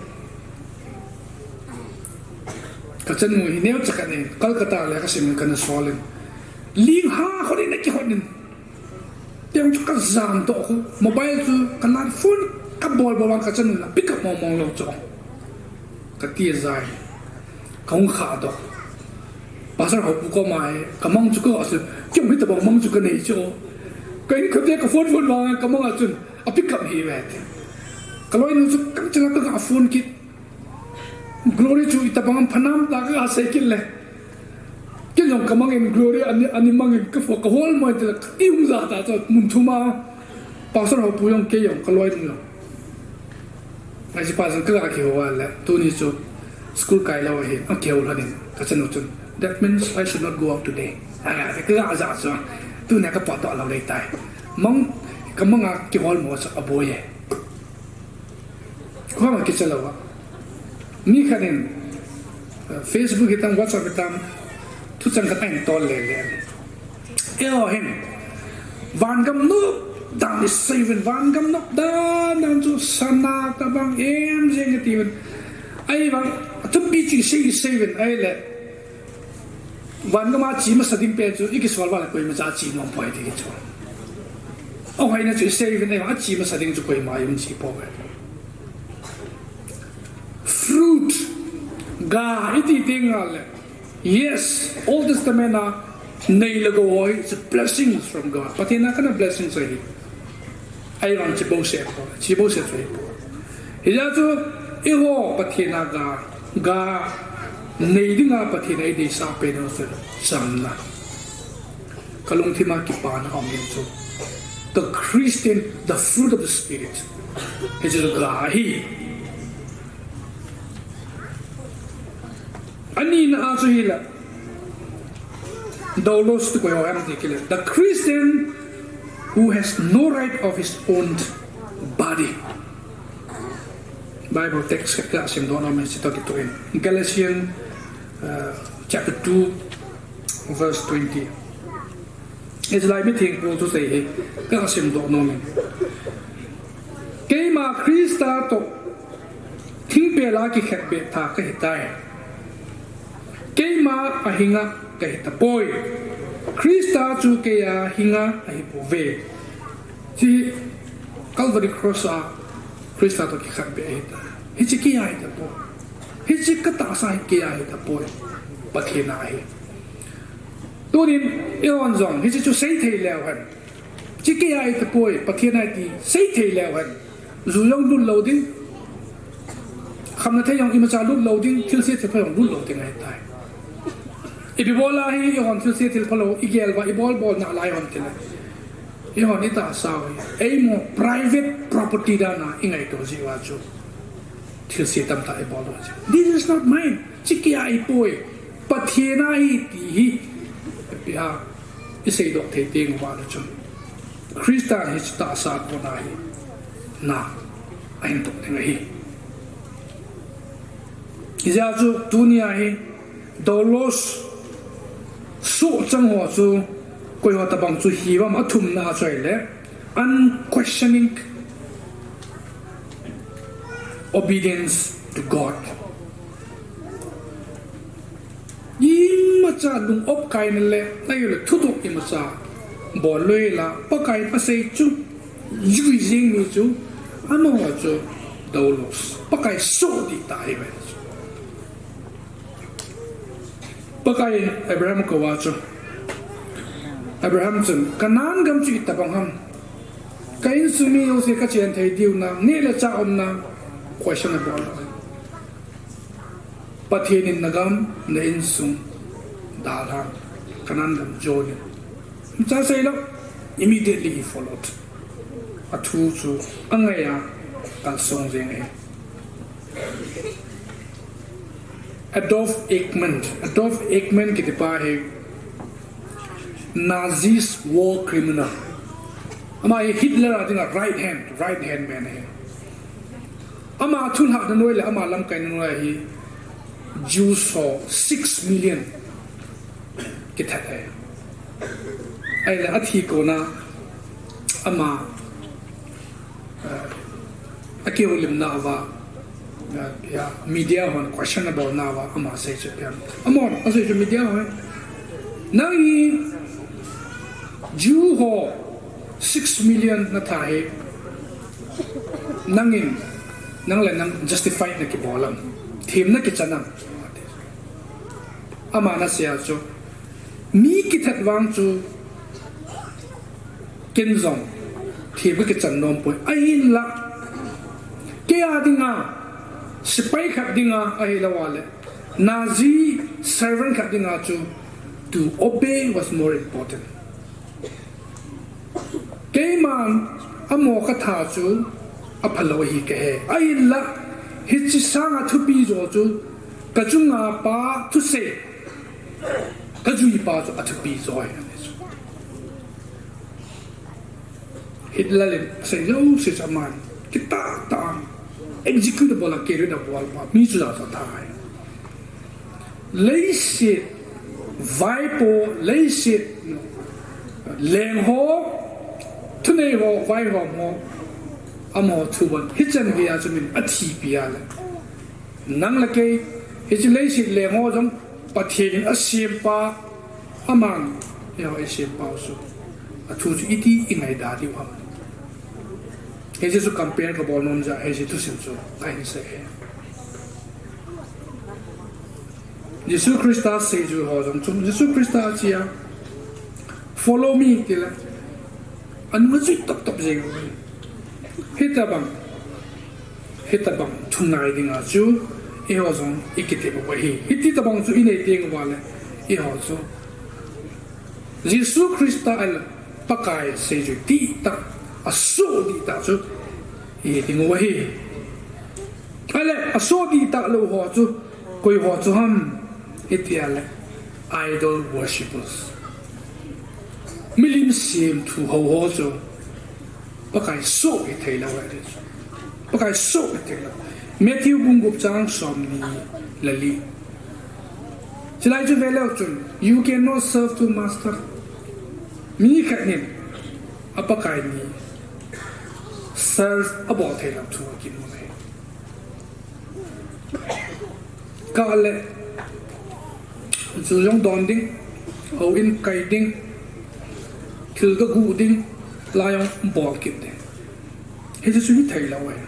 kachanu hi neocha khat in, Calcutta le kasim in kana sol in. Ling ha khon in, akihon in. Teng chu kajam toh khu, mobile chu kalan phone kabol bol vang kachanu in apick up mong mong lou chu. Kati ajai. Kahung khah doh. Pastor Haopu koma hi, kamang chu ka, asu, kei hitobang mang chu kanei chu. Ka in kate ka phone phone vang kamang a chun, apick up hih uve ti. Kaloinu chu kangchela kaga phone kit. Glory chu itobang phanam ta kaga sei kit le. Kei jong kamangin Glory ani, ani mangin ka phone kahol mo tile, i hung ja ta chu mun thum a. Pastor Haopu jong kei jong kaloinu jong. Hiche pa jong kaga kihou a le, tuni chu school kai lou ahin, akihou lhonin, kachanu chun, "That means I should not go out today." A, kaga ja chu, tuni kapotdoh lou lei tai. Mang, kamang a kihol mo chu aboi e. Koma kicha lou a. Mi khat in, eh, Facebook hitam, WhatsApp hitam, thuchang khat ahin tol le le. Eiho hin, vangam nop dan isei uvin, vangam nop dan dan chu sana tobang em jeng ati uvin. Ahivang, athupi chu isei, isei uvin, ahile. Vangam a che masa ding pen chu, ikisol uva le koimacha che nom poi ti chu. Ahoina chu isei uvin, ache masa ding chu koima aum che pouve. Fruit, ga, iti teng le. Yes, Old Testament a nei le gou ho hi, it's a blessings from God. Pathen a kana blessings ahi. Ahivang che bouseh poi, che bouseh chu ahipoi. Hijeh chun, eiho Pathen a ga, ga nei dinga Pathen in eideisah pen u chu chamna. Kalungthim a kipana aum in chu. The Christian, the fruit of the Spirit. Hiche chu ga ahi. Anina a chu hila. Doulos ti koi ho ham ti kile. The Christian who has no right of his own body. Bible text khat kaga simdoh nom e, hiche toh kitoh in. Galatians, uh, chapter two, verse twenty. Israel mitheng Paul thusei hi kaga simdoh nom in. Keima Christa toh thingpel a kikhetbeh tha kahitai. Keima a hinga kahi tapoi. Christa chu kei a hinga ahi pouve. Hiche Calvary Cross a Christa toh kikhetbeh ahitai. Hiche kei a ahi tapoi. Hiche katahsa hi kei a ahi tapoi. Pathen a ahi. Tunin, eihon jong, hiche chu seithei leu hen. Hiche kei a ahi tapoi, Pathen a ahi ti seithei leu hen. Ju jong lut lou ding. Khamna thei jong imacha lut lou ding, thilse thilpha jong lut lou ding ahitai. Ipi bol a hi, eihon thilse thilpha lou, igel uva, ibol bol nalai hon tile. Eihon itahsa u hi. Eimo private property dan a ingaito jeh uva chu. Thilse tamtah ibol u chu. This is not mine. Hiche kei a ahipoi. Pathen a ahi ti hi. Ipi ham. Iseidoh thei teng uva le chun. Christa hiche tahsa kona hi. Na. Ahin toh ding ahi. Hijeh chun tunia hi. Doulos. Sohchang ho chu. Koi ho tobang chu hi uvam, athumna chu ahile. Unquestioning obedience to God. Cha lung op kaina le, ahilou le thudoh imacha bol lou hela, Pakai in asei chu jui jing mi chu, amaho chu doulou, Pakai soh ding tah ahi ve. Pakai in Abraham kouva chu, Abraham chun, Canaan gam chu itobang ham? Ka insung mi jouse kachen thei diu nam, neh le chah umna, question abol lou. Pathen in nagam, na insung dalhan, Canaan gam jon in. Cha seilou, immediately he followed. Athu chu angaiya, kalsong jeng ahi. Adolf Eichmann, Adolf Eichmann kitipa hi Nazis war criminal. Ama hi Hitler a dinga right hand, right hand man ahi. Ama thulhahna noi le ama lamkaina noi a hi Jews ho six million kithat ahi. Ahile athi kona ama, eh, akihoulimna uva, eh, ya, media hon question abolna uva ama sei chu ipi ham? Amahon asei chu media hon, nang hi Jew ho six million natha hi, nangin, nang le nang justified nakibol am, themna kichan am? Aman asei a chu, mi kithat vang chu ken jong them kakichan nompoi. Ahinla, keia dinga, sepai khat dinga ahilou le Nazi servant khat dinga chu, to obey was more important. Keiman amaho katha chu aphalou ahi kahe. Ahinla, hiche sanga thupi jo chu, kachunga pa thusei, kajui pa chu athupi jo ahi, ati chu. Hitler in asei jouse chu aman kitah tah a execute abol a, carry out abol a, mi chu jat jat athai. Leiset vaipo, leiset lengho, thuneiho, vaihom ho, amaho thubon hichan geiya chu min athipi a le, nang le kei, hiche leiset lengho jong Pathen in asempa, aman eiho isempa u chu, athu chu iti ingaida diu ham? Hiche chu compare kabol nom jeh a hiche thusim chu kahin sei e. Jesu Christa seijui ho jong chu, Jesu Christa achea, Follow me, tile, anung ajui toptop jeng uve. Hitobang, hitobang thu ngai dinga chu eiho jong ikitep u ahi. Hiti tobang chu inei teng uva le, eiho chu Jesu Christa ahile Pakai seijui dihtah, asoh dihtah chu ihi ding u ahi. Ahile asoh dihtah lou ho chu koiho chu ham itia le, idol worshippers. Milim semthu hou ho chu Pakai soh hitheilou ahi chu. Pakai soh hitheilou. Matthew bung gup chang somni le li. Chulai chu veleu chun, you cannot serve two master. Mi khat in apakai ni serve abol theilou thu akimu ahi. Kah le, ju jong don ding, houin kai ding, thil kaguh ding, la jong bol kit ding. Hiche chu hitheilou ahi.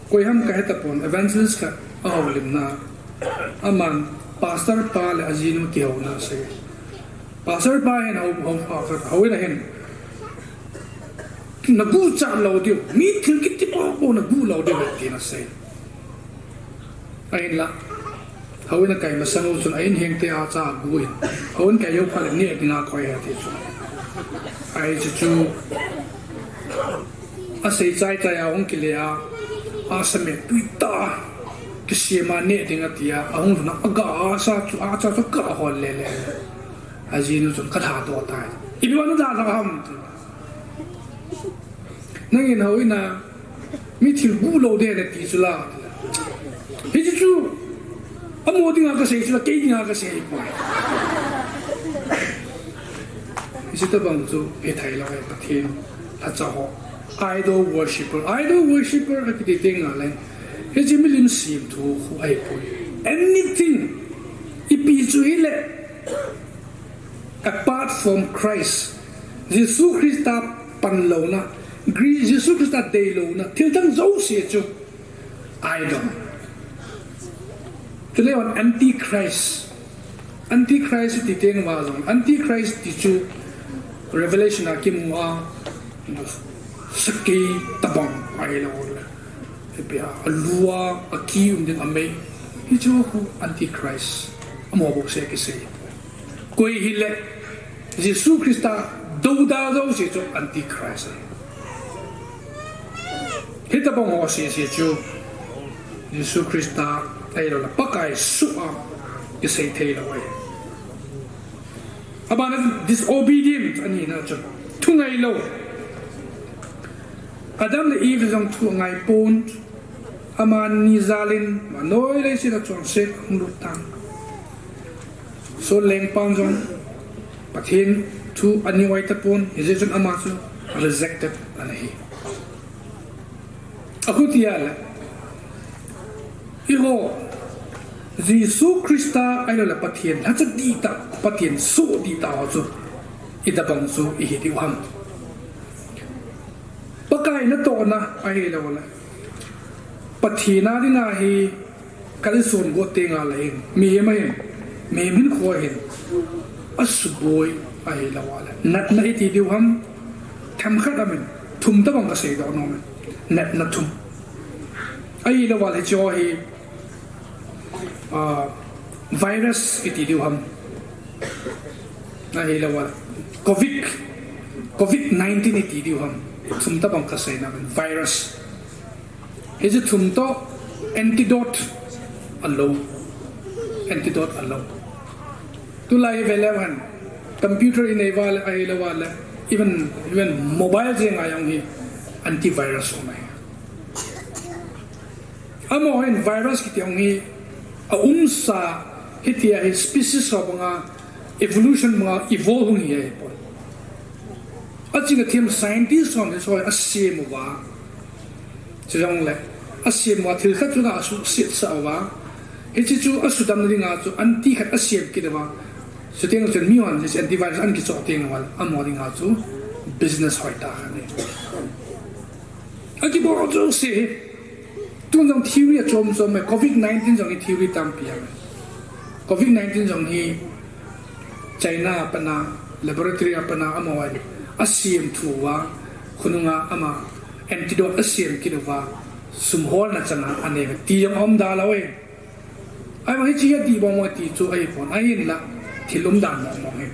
Koiham kahetapon, evangelist khat ahoulimna, aman pastor pa le ajinu kihouna asei. Pastor pa hin hou, hou, houin ahin, naguh chat lou diu, mi thil kiti popo naguh lou diu, tin asei. Ahinla, houin akai masang u chun a-in hengte acha aguh in, houin kai jou phat le neh dinga akoi e ati chu. Ahi chu chu, asei chaichai a hung kile a, asa mettui tah a kisem a neh ding atia ahung lhun a, aga asa chu, acha chu aga hol lele. Ajinu chun, kalhadoh tai. Ipi vang nadalha ham? Nangin houin a mi thil guh lou ding nati chu la. Hiche chu amaho dinga kasei chu la, kei dinga kasei poi. Hiche tobang chu hitheilou ahi, Pathen lhacha ho. Idol worshipper, idol worshipper akiti teng le, hiche milim semthu khu ahipoi. Anything, ipi chu apart from Christ, Jesu Christa panlouna, Gri-, Jesu Christa deilouna, thil dang jouse chu idol. Chule on antichrist. Antichrist ti teng uva jong, antichrist ti chu Revelation a kimu a, sakei tabang ahilou le, ipi a, alu a, aki um ding amei. Hichu khu antichrist. Amaho bouseh kisei. Koi hile, Jesu Christa douda jouse chu antichrist ahi. Hitabang ho sese chu Jesu Christa ahilou le Pakai soh a kisei theilou ahi. Abana disobedient anina chu thungailou. Adam le Eve jong thu angai pon, amani jal in vannoi leiset a chonset ahung lut tan. Sol lengpan jong Pathen thu ana oi tapon, hijeh chun ama chu rejected ana hi. Akhutia le, eiho, Jesu Christa ahilou le Pathen lhacha dihtah, Pathen soh dihtah ho chu itabang chu ihi diu ham? Pakai natohna ahilou le Pathen a dinga hi kalson got tengle hin, mihem ahin, mihem hinkho ahin, asuboi ahilou le natna iti diu ham? Themkhat amin, thum tabang kasei doh nom in. Natna thum. Ahilou le hiche hi, ah, virus iti diu ham? Ahilou le covid, covid nineteen iti diu ham? Thum tabang kasei nom in, virus. Hiche thum toh antidote alou. Antidote alou. Tulai hi veleu hen, computer inei uva le, ahilou le, even, even mobile jeng a jong hi antivirus um ahi. Amaho hin virus kiti jong hi aumsa, hitia hi species ho banga, evolution banga evolve hung hi ahipoi. Aching athem scientist hon hiche asem uva, chujongle asem uva thil khat chu ana suhsetsah uva, hiche chu asudamna dinga chu anti khat asem kit uva, chuteng chun mihon hiche antivirus ana kichoh teng uva, amaho dinga chu business hoitah khat ahi. Akibol jouse hi. Tun jong theory achom chom e, covid nineteen jong hi theory tampi aum e. Covid nineteen jong hi China a pat a, laboratory a pat a amahon asem thu uva, khonunga ama antidote asem kit uva, sum holna chang a anei uve ti jong aum da lou e. Ahivang hiche hi adih mong mong ti chu ahipon, ahinla thil umdan mong mong ahi.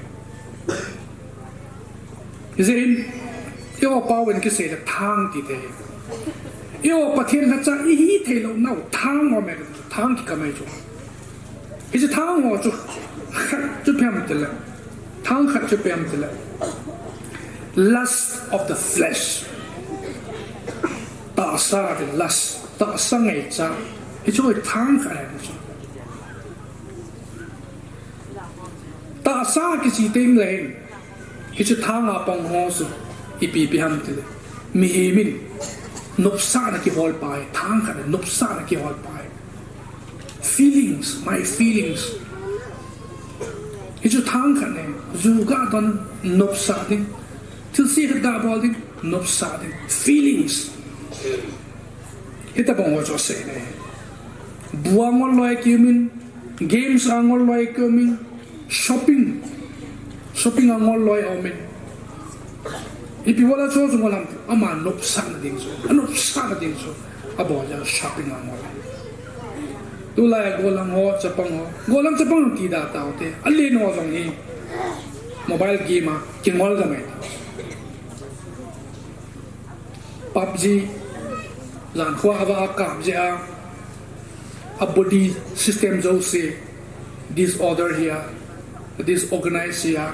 Hijeh in, eiho pao in kisei le thang ti te. Eiho Pathen lhacha ihi theilou nau thang ho me, thang kikam ahi chu. Hiche thang ho chu khat chu ipi ham tile, thang khat chu ipi ham tile, lust of the flesh. Tahsa ti, lust, tahsa ngaichat. Hichu hi thang khat ahi chu. Tahsa kichi tengle hin, hiche thang a pang ho chu ipi ipi ham tile, mihem in nopsahna kihol pa ahi, thang khat in nopsahna kihol pa ahi. Feelings, my feelings. Hichu thang khat ahi, ju ga don, nopsah ding, thilse khat ga bol ding, nopsah ding, feelings. Hitabang ho chu asei ahi. Bu a ngol loi kium in, games a ngol loi kium in, shopping, shopping a ngol loi aum in. Ipi bola chu chu ngol ham, ama nopsahna ding chu, anopsahna ding chu abol jeh a shopping a ngol. Tulai a gollhang ho, chapang ho, gollhang chapang ho ti da taute, alen ho jong hi mobile game a kingol ga mai. PUBG, jan kho a ava akap jeh a, a body system jouse disorder hi a, disorganize hi a,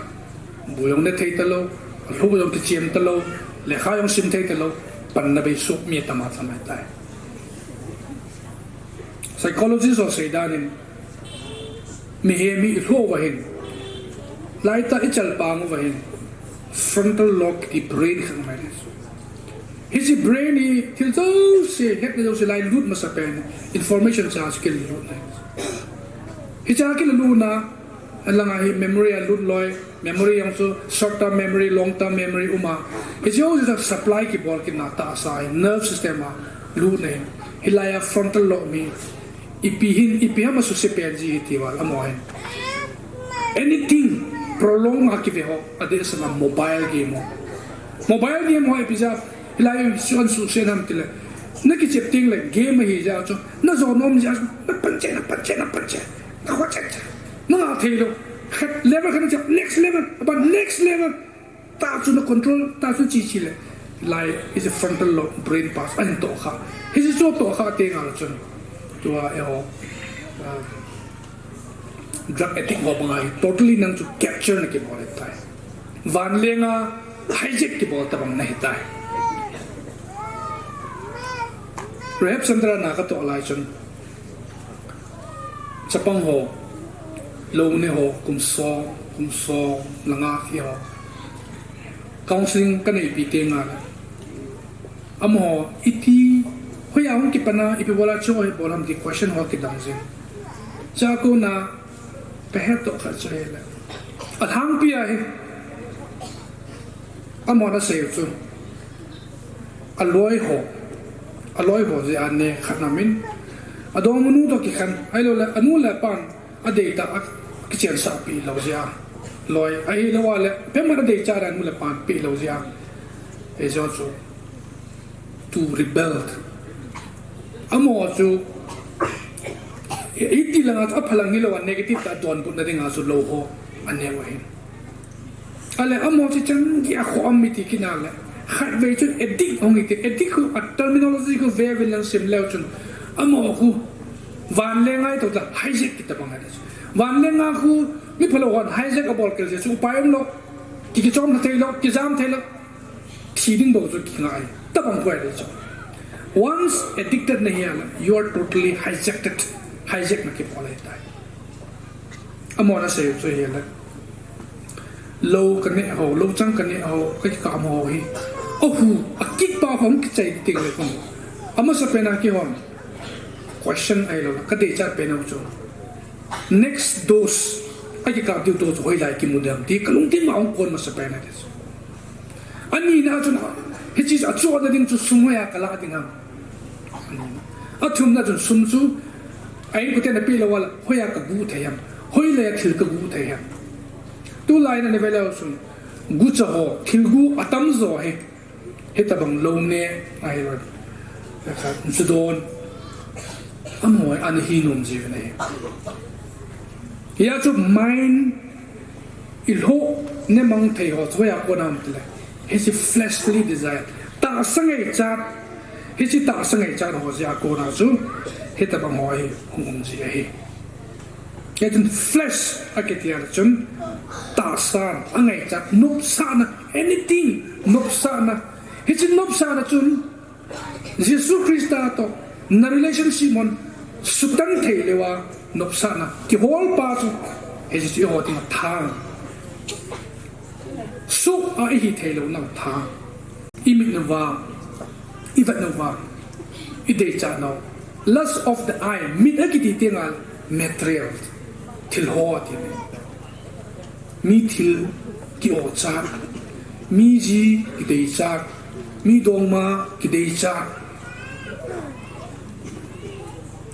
bu jong ne thei talou, alhu jong kichem talou, lekha jong sim thei talou, panna bei suh mi atama tama tai. Psychologist ho seidan in, mihem hi ilhu uva hin, laitah ichalpang uva hin, frontal lobe kiti brain khat um ahi. Hiche brain hi thil jouse, hetna jouse lai lut masapen, information cha chu kilalutna. Hicha kilalutna, Alanga hi memory a lut loi, memory jong chu short term memory, long term memory uma. Hiche ho chu supply kibol kit na tahsa hi nerve system a lut na hi. Hilai a frontal lobe hi ipi hin, ipi ham asuse pen ji hi ti val amaho hin. Anything prolong a kive ho, adeh sanga mobile game ho. Mobile game ho ipi jeh a hilai chu asuse ham tile, na kichep teng le game ahi jeh a chu, na jo nom jeh a chu, na pan che, na pan che, na pan che. Na ho che che. Na nga thei lou. Khat level khat na che, next level, aban next level. Tah chu na control, tah chu chi chi le. Lai, hiche frontal lobe, brain pass, ahin tohkhah. Hiche chu tohkhah teng le chun. Tua eiho, ah, drug addict ho banga hi, totally nang chu capture na kibol ahitai. Vanlenga hijack kibol tabang na ahitai. Rehab center a na katoh lai chun. Chapang ho, lounei ho, kum som, kum som, le nga kiti ho. Counseling kaneipi teng le. Amaho, iti, hoiya hung kipan a, ipi bol a chu hi bol ham ti question ho kidong jing. Chua kona, kahet toh khat chu hile. Alhangpi a hi. Amaho ana sei u chu. Aloi ho. Aloi ho jeh a ne khat na min. Adongmanu toh kikhen. Ahilou le, anu le apan. Adeitah a kichensah peh lou jeh a. Loi, ahilou le, pema adeichat a anu le apan peh lou jeh a. Hiche chu. To rebel. Amaho chu, iti langa chu aphalang hilou a negative tah a donbutna dinga chu lou ho aneo ahin. Ahile amaho chu chan gei a khoh am iti kit na le. Khatvei chun addict hung iti, addict khu a terminology khu ve uvin lang sim leu chun. Amaho khu vanlenga itoh tah hijack kiti bang ahi chu. Vanlenga khu mi phalou hon hijack abol kit jeh chu upai umlou. Ki, kichom thei lou, kijam thei lou. Thi ding bou chu kingai. Tabang khu ahi chu. Once addicted nahi a le, you are totally hijacked. Hijack na kibol ahitai. Amaho ana sei u chu hile. Lou kaneh ho, lou chang kaneh ho, kakikam ho hi. Ahu, akit pa hung kichai teng le khun. Amasapen a kihon. Question ahilou le, kadeichat pen u chu. Next dose, akikap diu dose chu hoilai kimu dem ti, kalungthim a hung kon masapen ahi chu. Anina chun, hiche achohna ding chu sum hoiya kalah ding ham. Athumna chun sum chu, a inkoten apeh lou a le, hoiya kagu thei ham. Hoilai a thil kagu thei ham. Tulai a nave leu chun, gucha ho, thil gu atamjo hi. Hitabang lounei, ahilou le. Khat, judon. Amaho ana hi nom jiu ahi. Hia chu mind ilhoh ne mang thei ho chu hoiya kona um tile. Hiche fleshly desire. Tahsa ngaichat. Hiche tahsa ngaichat ho jeh a kona chu. Hitabang ho hi hung um ji ahi. Hichun flesh akiti a chun tahsan, angaichat, nopsahna, anything, nopsahna. Hiche nopsahna chun Jesu Christa toh na relationship hon sutan thei leuva nopsahna kihol pa chu, hiche chu eiho dinga thang. Sukha ihi thei lou nau thang. Imit nauva, ivet nauva, ideichat nau. Lust of the eye, mit akiti teng le material, thil ho ati. Mi thil ki-ochat, mi ji kideichat, mi dongma kideichat.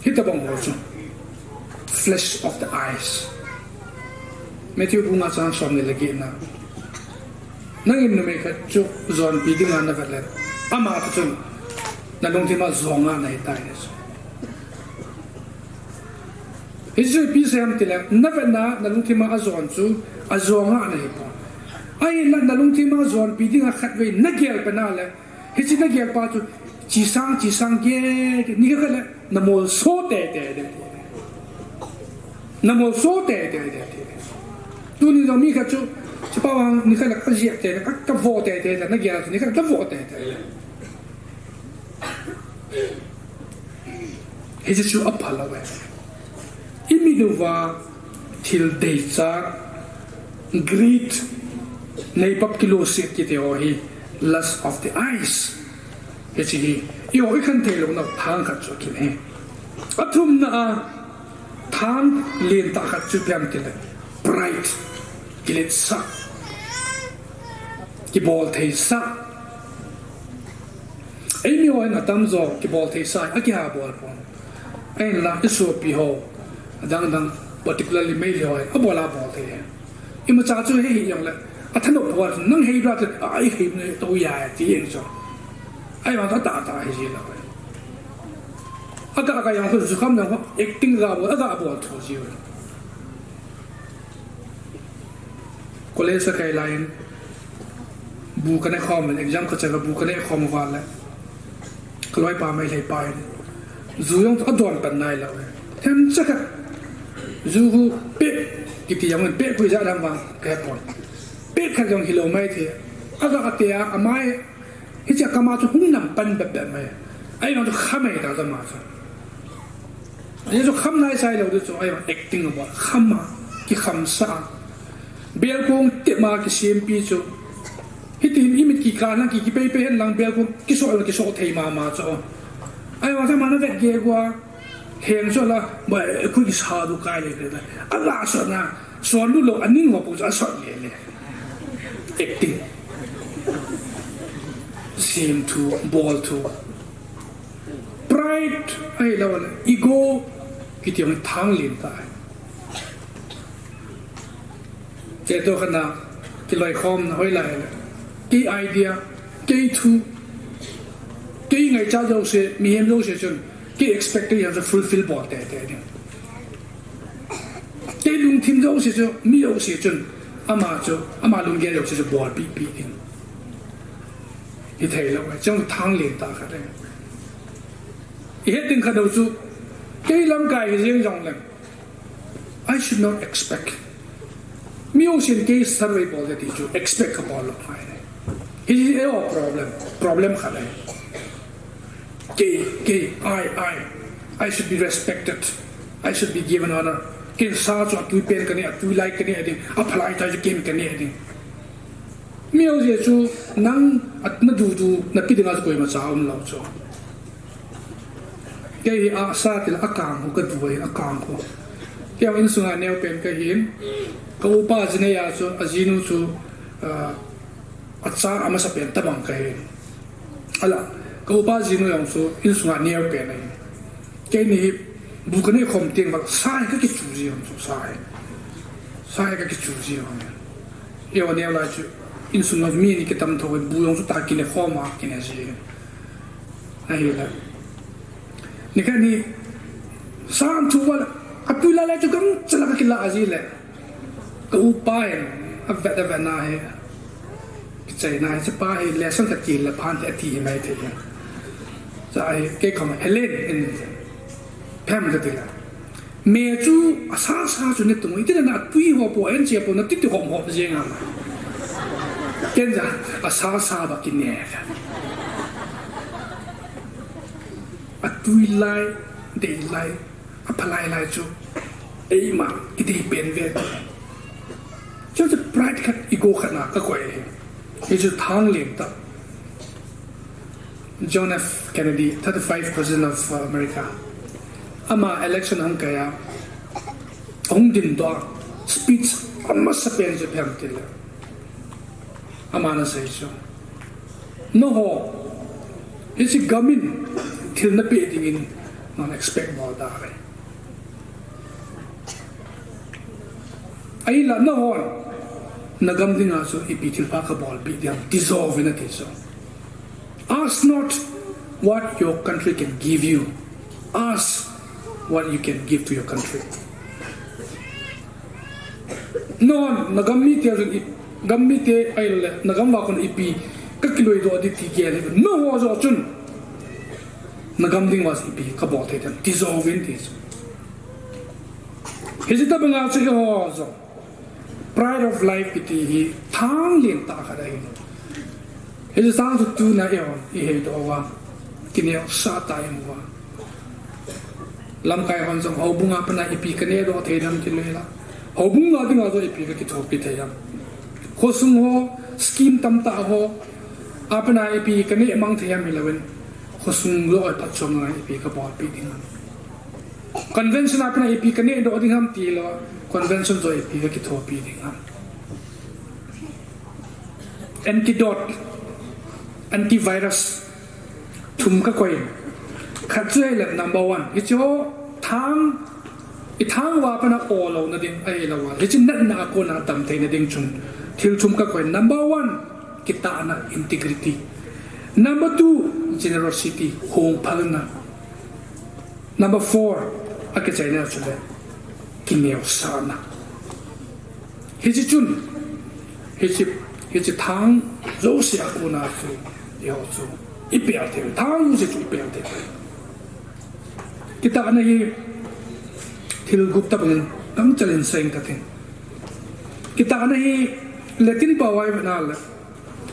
Hitabang ho chu flesh of the eyes. Matthew bung nga chang som ni le get na. Nangin numei khat chu jonpi dinga navet le, ama toh chun nalungthima jong a nahitai, ati chu. Hichu ipi jeh ham tile, navetna nalungthima ajon chu ajong a nahipon. Ahinla nalungthima jonpi dinga khatvei nagel pan a le, hiche nagel pa chu, chisang, chisang gel, nikhat le, namolso teitei ding. Namolso teitei ding. Tuni jong mi khat chu, chapa vang, nikhat le kajep teitei, ka, kavo teitei, nagel chu, nikhat kavo teitei. Hiche chu aphalou ve. Imit uva, thil deichat, greed, neipap kiloset kiti ho hi, lust of the eyes. Hiche hi, eiho ikhen thei lou nau thang khat chu ahi. Athumna a, thang lentah khat chu ipi ham tile. Pride, kiletsah, kiboltheisah. Eimi hon atamjo kiboltheisah, akiha bol pon. Ahinla, isopi ho, adang dang, particularly Meitei ho, abol abol thei. Imacha chu hei hijongle, athanop ho, nang hei ra chu, a, ihei ne, tou ya, ti jeng chu. Ahivang chu atah tah hi jilou. Aga, aga jong khu, jukham jong khu, acting ga bol, aga bol tho jiu. College a kai laiyin, bu kana khom, exam kachai a bu kana khom uva le, kaloipa Meitei pa in, ju jong adon pan nailou e. Themcha khat, ju khu pek, kiti jong pek khu ijat ham vang, kahe pon. Pek khat jong hilou maithei. Aga ate a, amai, hiche kama chu hung nam pan bep bep mai. Ahivang chu kham mai ta chu ama chu. Hichu kham nai sailou di chu, ahivang acting abol, kham a, kikhamsah a. Belkong tep a kisem pi chu. Hiti imit kikah na ki, kipei pei hen lang belkong kiso, kiso thei mama chu. Ahivang chu ama na vet gei gua. Heng chu la, ba, khu kisa du kai le le. Ala so na, so lu lo aning ho pu chu aso le le. Acting. Sem thu, bol thu. Pride, ahilou le, ego, kiti jong thang len ta. Che to khana, kiloikhomna hoilai le. Kei idea, kei thu, kei ngaichat jouse, mihem jouse chun, kei expect te jong chu fulfill bol tei tei ding. Kei lungthim jouse chu, mi jouse chun, ama chu, ama lunggel jouse chu bolpi pi ding. Hithei lou, chang thang len ta khat e. Ihet ding khat u chu, kei lamkai hi jeng jongleng, I should not expect. Mi jousen kei survey bol le ti chu expect kabol lou ngai. Hi hi eiho problem, problem khat ahi. Kei, kei, I, I, I should be respected. I should be given honor. Kei sa chu atui pen kanei, atui lai kanei ding, aphalai tai chu ken kanei ding. Mi jouse chu nang at na dudu napi dinga chu koima cha umlou chu. Kei hi asa tila akang khu kadu ahi, akang khu. Kei insunga neo pen kahin. Ka upa jinei a chu, ajinu chu, ah, acha amasa pen tabang kahin. Ala, ka upa jinu jong chu insunga neo pen ahi. Keini hi bu kanei khom teng val sa hi kakichu ji jong chu sa hi. Sa hi kakichu ji jong. Eiho neo lai chu, insung a mi ni kitam tho, bu jong chu ta kine khom a, kine ji. Ahile. Nikhat ni, sa thu val, atui lai lai chu gangchal a kakila ji le. Ka upa hin, avet avet na hi. Kichai na hi, chepa hi, lesson khat kila phan te ati hi mai thei. Cha hi, kei khom, Helen in, phem kati la. Me chu asa sa chu ne tung, iti na atui ho po, en che po, na titi hom hom jeng a. Ken ja, asa sa ba kine. Atui lai, dei lai, aphalai lai chu. Eima, kidei pen ve. Chu chu pride khat, ego khat na kakoi hi. Hichu thang len ta. John F Kennedy, thirty-five President of, uh, America. Ama election hung kai a, hung dindoh a, speech amasa pen chu phem tile. Ama nasei chu, nangho, hiche gam in thil napeh dingin, nangho expect bol da ve. Ahinla nangho, nagam dinga chu ipi thilpha kabolpeh ding ham, ti jo uvin ati chu. Ask not what your country can give you. Ask what you can give to your country. Nangho, nagam mite, i, gam mite ahile, nagam a kon ipi kakiloi doh ding ti gel le. Nangho jo chun, nagam dinga ipi kabol thei dem, ti jo uvin ti chu. Hiche tabanga chu eiho jong. Pride of life kiti hi thang len tah khat ahi. Hiche sang chu tuna eiho iheidoh uva, kineosah tah imu uva. Lamkai hon jong houbung a pat a ipi kanehdoh thei dem ti lou la. Houbung a dinga jong ipi kakithopi thei ham. Khosung ho, scheme tamtah ho, a pat a ipi kaneh mang thei ham hilouvin. Khosung loi phatchomna ipi kabolpeh ding ham. Convention a pat a ipi kanehdoh ding ham tilou. Convention joh ipi ka kithopi ding ham. Antidote, antivirus, thum ka koi. Khat chu ahile number one. Hiche ho thang, i thang uva pat a o louna ding, ahilou a. Hiche natna a kona dam theina ding chun. Thil thum ka koi. Number one, kitahna, integrity. Number two, generosity, hongphalna. Number four, akichaina chu le, kineosahna. Hiche chun, hiche, hiche thang jouse a kona chu, eiho chu, i pel thei, thang jouse chu i pel thei. Kitahna hi, thil gup tabang in, gangchel in sei inge kati. Kitahna hi, Latin pao a i vet na le,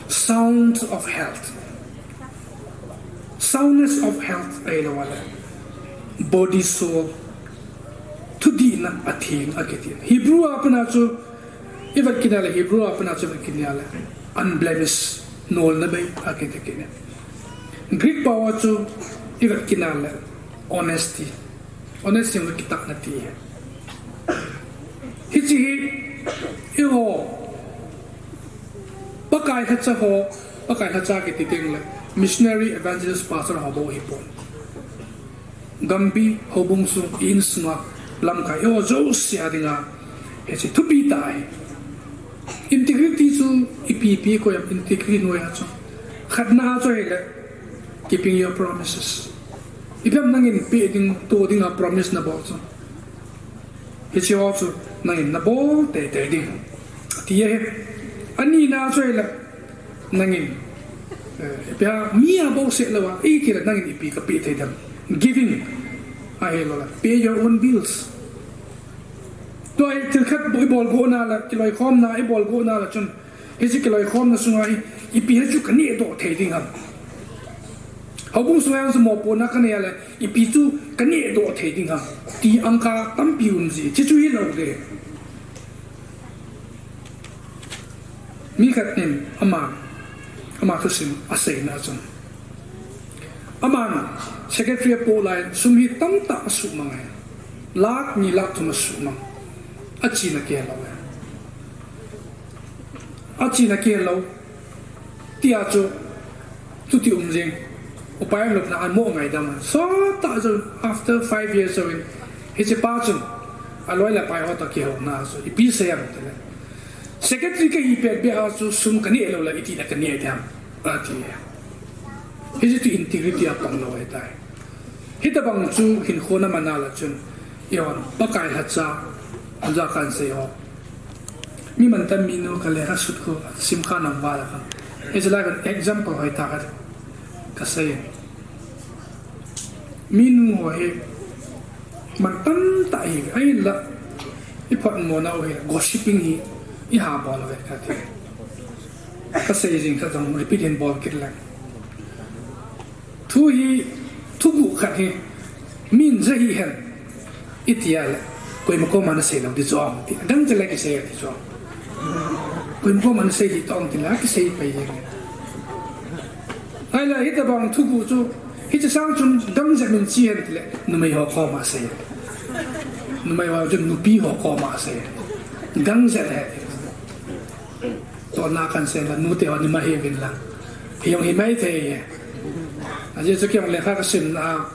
sound of health. Soundness of health ahilou le, body, soul, thudihna atheng akiti. Hebrew a pat a chu, i vet kit a le, Hebrew a pat a chu i vet kit a le, unblemished, nolna bei akiti kit e. Greek pao a chu, i vet kit a le, honesty. Honesty le kitahna ti ahi. Hiche hi, eiho, Pakai lhacha ho, Pakai lhacha kiti teng le, missionary, evangelist, pastor ho bou hipon. Gambi, houbung sung, insunga, lamkai, eiho jouse a dinga, hiche thupi tah ahi. Integrity chu, ipi ipi koi ham, integrity noiya chu. Khatna a chu ahile, keeping your promises. Ipi ham nangin pe ding, to dinga promise nabol chu. Hiche ho chu nangin nabol teitei ding. Ti ahi. Anina chu ahile nangin, eh, ipi ham mi a bouseh louva, iti le nangin ipi kape thei dem. Giving. Ahilou le, pay your own bills. Tua hi thil khat i bol got na le, kiloikhomna i bol got na le chun, hiche kiloikhomna sunga hi, ipi hi chu kaneh doh thei ding ham. Houbung sunga jong chu mopohna kanei a le, ipi chu kaneh doh thei ding ham. Ti angka tampi um ji, hiche chu hilou ding. Mi khat in ama, ama thusim aseina chun, aman secretary apoh lai in sum hi tamtah asuhmang e. Lakh ni lakh thum asuhmang. Achena kihel lou e. Achena kihel lou. Tia chu, chuti um jeng. Upai umlou na, amo ngaidam a. Sot tah chun, after five years jouvin, hiche pa chun, aloi le apai ho toh kihouna chu, ipi sei ham tile, secretary kahi pet beh a chu sum kaneh lou le, iti le kaneh ding ham, ati. Hiche chu integrity apang lou ahitai. Hitobang chu hinkho naman a le chun, eihon, Pakai lhacha, aja kahin sei ho. Mi mantam minu ka lekha sut khu, simkha nam val a khan. Hiche lai khan example hoitah khat kasei. Minu ho hi, mantam tah hi, ahinla, i photmona u hi, gossiping hi, i ha bol uve kati. Kasei jing khat jong repeat hin bol kit leng. Thu hi, thuguh khat hi, min ja hih hen, iti a le, koima koma nasei lou ding chu ong ti. Gangchel a kisei a ti chu. Koima koma nasei ding toh ong ti le, kisei pai jeng. Ahile, hitobang thuguh chu, hiche sang chun gangchel in che hen ti le, numei ho koma sei. Numei ho chun nupi ho koma sei. Gangchel he. Tona kahin sei la, nute ho nima hiuvin lang. Hi jong hi mai thei e. Ajeh chu kei jong lekha kasimna a,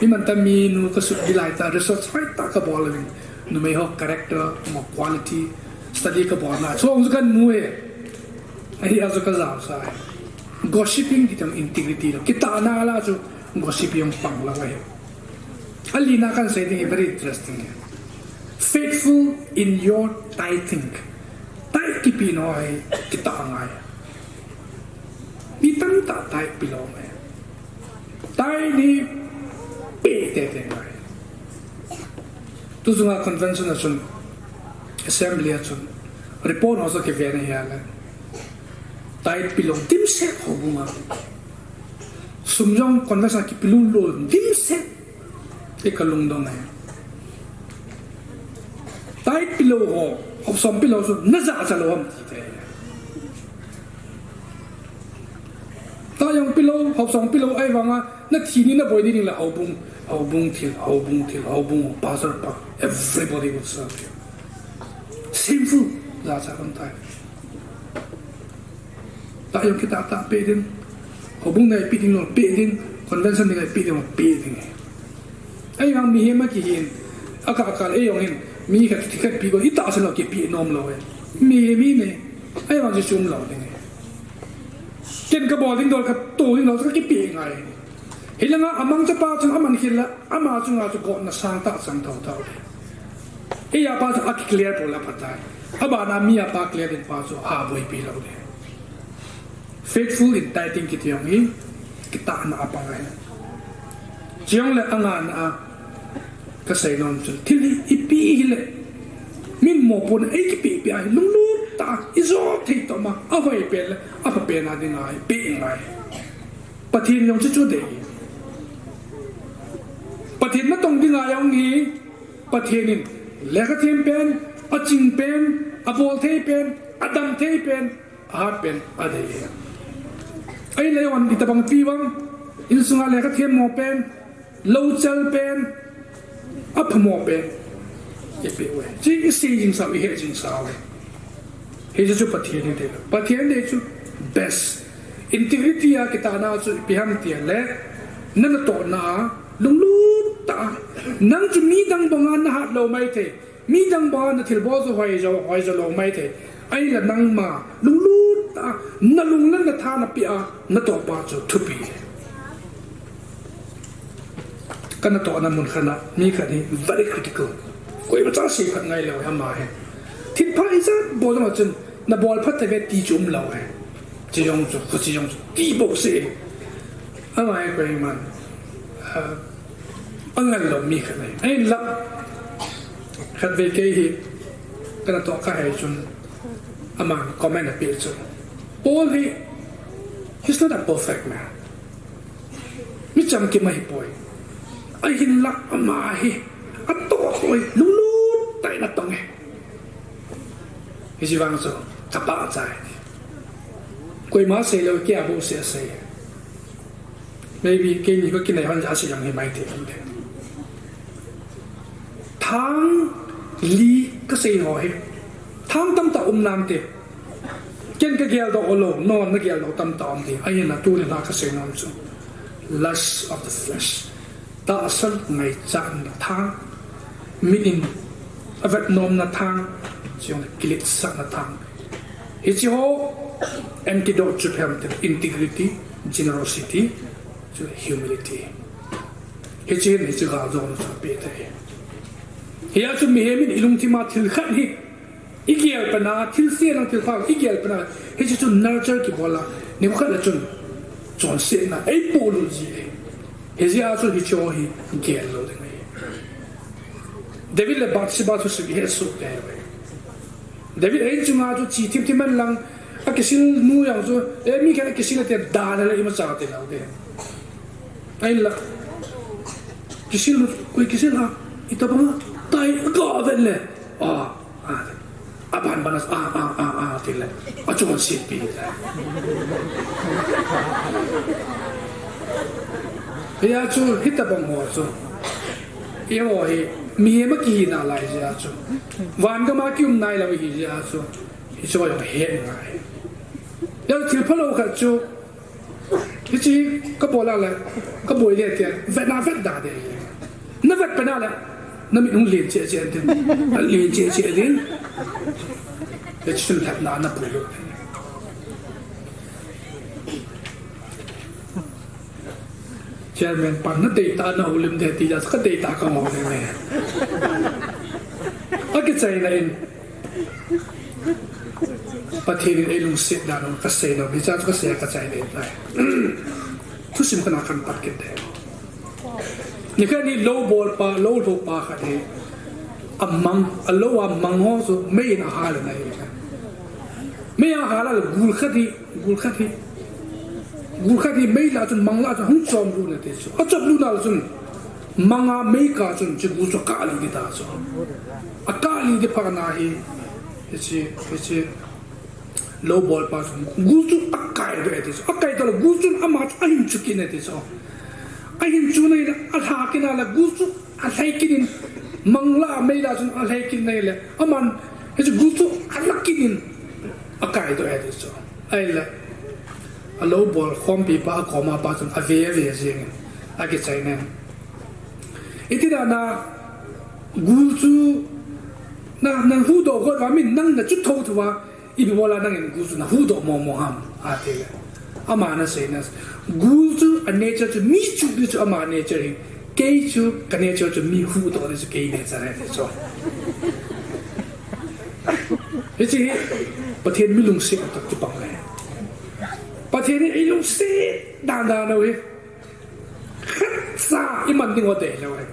mi mantam minu kasut di lai tah, research hoitah kabol uvin. Numei ho character, mo quality, study kabolna. Chu jong chu kamu e. Ahi a chu kajao sa e. Gossiping kiti jong integrity lou. Kitahna lah a chu gossiping jong pang lou ahi. Alina kahin sei ding hi very interesting e. Faithful in your tithing. Tithe kipehna hi kitah angai. Mi tamtah tithe pelou ngai. Tithe hi pe teitei ngai. Tu chunga convention a chun, assembly a chun, report ho chu kive na hi a le, tithe pelou dimset houbung a. Sum jong convention a kipe lulul dimset. Hi kalungdong e. Tithe pelou ho, hopsom pelou chu najahcha lou ham ti te. Tithe jong pelou, hopsom pelou ahivanga, nathi ni naboi ni ding le houbung, houbung thil, houbung thil, houbung, pastor pa, everybody will serve you. Tacha lam tai. Tah jong kitah tah pe ding. Houbung nei pe ding lou pe ding. Convention nei pe ding lou pe ding. Ahivang mihem akihin. Akah kah le jong hin. Mi khat kikhat pi ko itahsan lou kipe nom lou e. Mihem hi ne. Ahivang chu chom lou ding e. Ken kabol ding dol kato ding lou kakipe ngai. Hilanga amangchapa chun aman khel la, ama chunga chu gotna sangtah chang thotho. Eia pa chu akiclear bol a phatai. Abana mi a pa clear ding pa chu aboipi lou ding. Faithful in tithing kiti jong hi, kitahna a pang ahi. Chujongle angana a, kasei nom chu, thil hi ipi hile, min mopohna eikipehpeh ahi, lunglut tah a, ijou thei toma, ahoipen le aphapen a dinga ipe ngai. Pathen jong chu chu dei. Pathen natong dinga jong hi, Pathen in lekhathem pen, aching pen, abolthei pen, adamthei pen, ahat pen adei e. Ahinla jong itobang pi vang, insunga lekhathem mo pen, louchal pen, aphamo pen, ipeh uve. Chu isei jing sau, ihet jing sau e. Hiche chu Pathen in dei, Pathen dei chu best. Integrity a kitahna chu ipi ham tile, na natohna a lunglut tah a, nang chu midang banga nahat lou maithei. Midang banga nathilbol chu hoijo, hoijo lou maithei. Ahinla nangma lunglut tah a, nalung le natha napeh a, natohpa chu thupi. Kanatohna mun khat a, mi khat hi very critical. Koimacha seiphat ngai lou, ama hi. Thilpha ijat bol jong chun, nabol phat tave ti chu umlou e. Chujong chu, kho chujong chu, ti bouseh. Ama hi koiman, ah, angal lou mi khat ahi. Ahinla, khatvei kei hi, kanatoh kahi chun, aman comment apeh chu. Paul hi, he's not a perfect man. Mi chamkim ahipoi. Ahinla ama hi, atoh poi, lunglut tah in atong e. Hiche vang chu, kapahcha e. Koima seilou, kei a bouseh asei. Maybe keini kakinai hon jeh a sei jong hi maithei hinte. Thang li kasei ho hi. Thang tamtah um nante. Ken kageldoh lou, non nageldoh tamtah um ding. Ahinla tunin a kasei nom chu, lust of the flesh. Tahsa ngaichatna thang. Mit in avetnomna thang. Chule kiletsahna thang. Hiche ho antidote chu ipi ham tile integrity, generosity, chule humility. Hiche hin hiche galjona chu apeh thei. Hia chu mihem in ilungthim a thil khat hi igel pan a, thilse lang thilpha igel pan a, hiche chu nurture kibol a, nikho khat le chun chonsetna eipohlut ji e. Hijeh a chu hiche ho hi gel lou ding ahi. David le Bathsheba thusim ihet soh kei uve. David a inchunga chu chi thimthim hen lang, akisil nu jong chu, eh, mi khat akisil ati a, dan le imacha ti lou ding. Ahinla, kisil nu, koi kisil ham, itobang a, tai, aga vet le, ah, ah, abanban a, ah, ah, ah, ah, tile, achonsetpi. Hia chu, hitobang ho chu, eiho hi, mihem akihina lai jeh a chu, van gam a kium nailou ahi jeh a chu, hiche ho jong het ngai. Hia thil phalou khat chu, hiche kabol a le, kaboi le tia, vetna vet da ding. Navet pan a le, namit hung len cheh cheh ding. Alen cheh cheh ding. Hiche chun lhepna napui lou. Chairman pan nadeitah a nahoulim ding ti jeh a chu kadeitah kahou ding e. Akichaina in. Pathen in eilungset dan u kasei nom, hiche chu kasei a kachai ding tai. Thusim khat a kahin pat kit ding. Nikhat hi lou bolpa, lou lhopa khat hi. Amang, alou a mang ho chu mei in ahal in ahi. Mei ahal a le gul khat hi, gul khat hi. Gul khat hi mei lah chun mang lah chun hung chomlut in ati chu. Achomlut na le chun mang a mei kah chun hiche gul chu akah lih ding ta chu. Akah lih ding phat na hi, hiche, hiche lou bolpa chun gul chu akai doh e ati chu. Akai doh le gul chun ama chu ahin chu kit in ati chu. Ahin chu na hile alha kit na le gul chu alhai kit in, mang lah mei lah chun alhai kit na hile aman Hichu gul chu alakinin akaidoh e ti chu. Ahile, alou bol khompi pa akoma pa chun ave ave jengin akichainen. Iti dana gul chu na, nahuhdoh got uva min nang nachu thotho uva, ipi bola nangin gul chu nahuhdoh momo ham, ati le. Ama anasei na, gul chu a nature chu mi chuh ding chu ama nature ahin, kei chu ka nature chu mi huhdoh ding chu kei nature ahi ti chu. Hiche hi Pathen mi lungset toh kibang ahi. Pathen hi eilungset dan dan u ahi. Khatcha iman ding u adeilou ahi.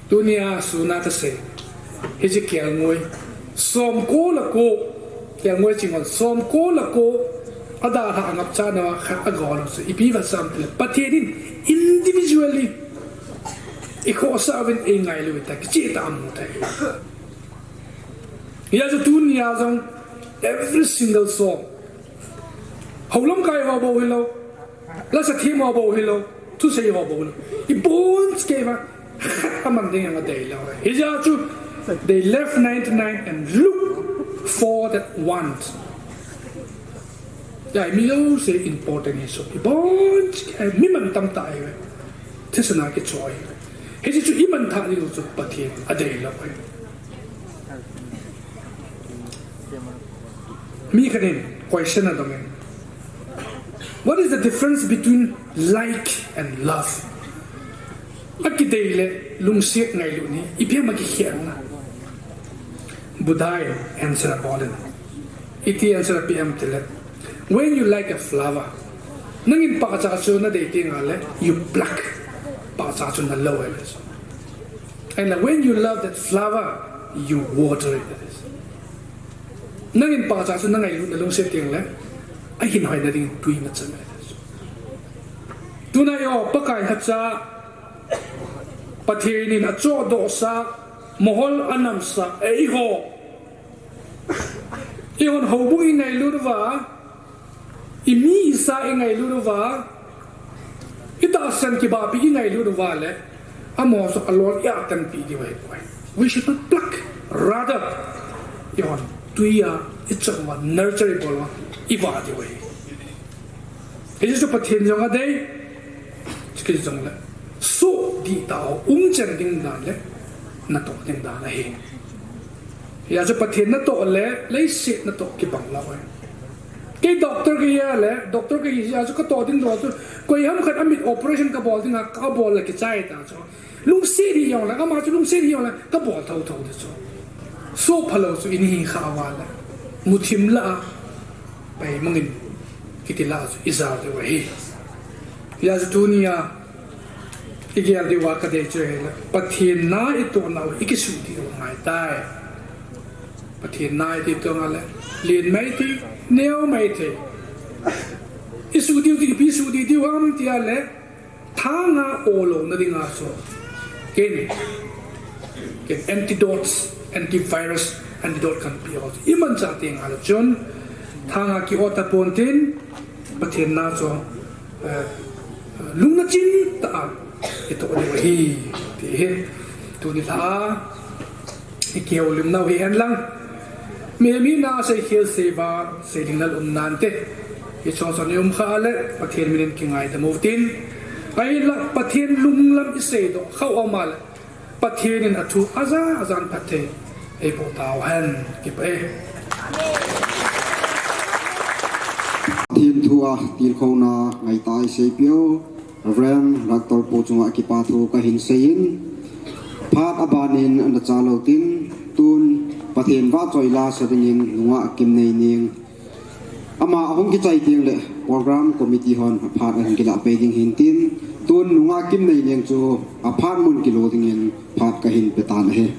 Tunia suna kasei. Hiche kelngoi. Somko le ko. Kelngoi chingon. Somko le ko. Adalhah angapcha nauva khat agol u chu. Ipi vetsah ham tile, Pathen in individually ikhohsah uvin eingailu tah, kicheh tah amu tai. Hijeh chun tunia jong every single som. Houlamkai ho bou hilou. Lasa them ho bou hilou. Thusei ho bou hilou. Ibonchauva khat aman ding jong adeilou. Hijeh chun they left ninety-nine and look for that one. Hijeh a mi jouse important ahi chu. Ibonchauva mi mantam tah ahiuve. Thisana kichoh ahiuve. Hiche chu iman thah ding chu Pathen adeilou ahi. Mi khat in question adongin, what is the difference between like and love? Akidei le lungset ngailut hi ipi ham akikhel na? Buddha in answer abolin. Iti answer ape ham tile, when you like a flower, nangin pahcha chu nadei tengle you pluck, pahcha chu nalo ahi. And when you love that flower, you water it. Nangin pahcha chu nangailut nalungset tengle ahin hoina dingin twi nachan ahi. Tuna eiho Pakai lhacha, Pathen in achohdohsa, mohor anamsa eiho, eihon houbung ingailut uva, imi isa ingailut uva, itahsan kibahpi ingailut uva le, amaho chu alol iattanpeh diu ahipoi. We should not pluck, rather eihon twi a ichang uva, nurture ibol uva, ivah diu ahi. Hijeh chun Pathen jong adei, chuti jongle soh dihtah ho umchan ding dan le natoh ding dan ahi. Hijeh chun Pathen natoh le leiset natoh kibang lou ahi. Kei doctor kahi le, doctor kahi jeh chun katoh ding lou chu, koiham khat amit operation kabol dinga kabol le kichai ta chu. Lungset hijongle, ama chu lungset hijongle kabol thotho ding chu. Soh phalou chu ini hi kha uva le, muthim lah a, paimangin kiti lah a chu ijao diu ahi. Hijeh chun tunia igel diuva kadei chu ahile, Pathen na itoh nau ikisuh diu angaitai. Pathen na itoh ngal le, len maithei, neo maithei. Isuh diu ti ipi suh diu ham tile, thanga olouna dinga chu ken, ken antidotes, antivirus antidote kanpeh ho imanchah tengle chun thanga ki-o taponte, Pathen na chu, eh, lungna chintah a itoh diu ahi, ti hi tuni lha a ikihoulimnau hihen lang. Mihem hina seikhel seiva seiding lal umnante, hicheho chun iumkha le Pathen minin kingaidam utin, ahinla Pathen lunglam iseidoh khah uva le Pathen in athu aja ajan phatthei eiboh tauhen. Kipah e. Pathen thu a tilkhouna ngaitah a iseipeh u Reverend Doctor Pu chunga kipathu kahin seiyin, phat abanin ana chalou tin, tun Pathen vahchoi lasa dingin nungah Kimneineng, ama ahung kichai tengle program committee hon aphat ahin kilah pei ding hintin, tun nungah Kimneineng chu aphat mun kilo dingin phat kahin petan ahi.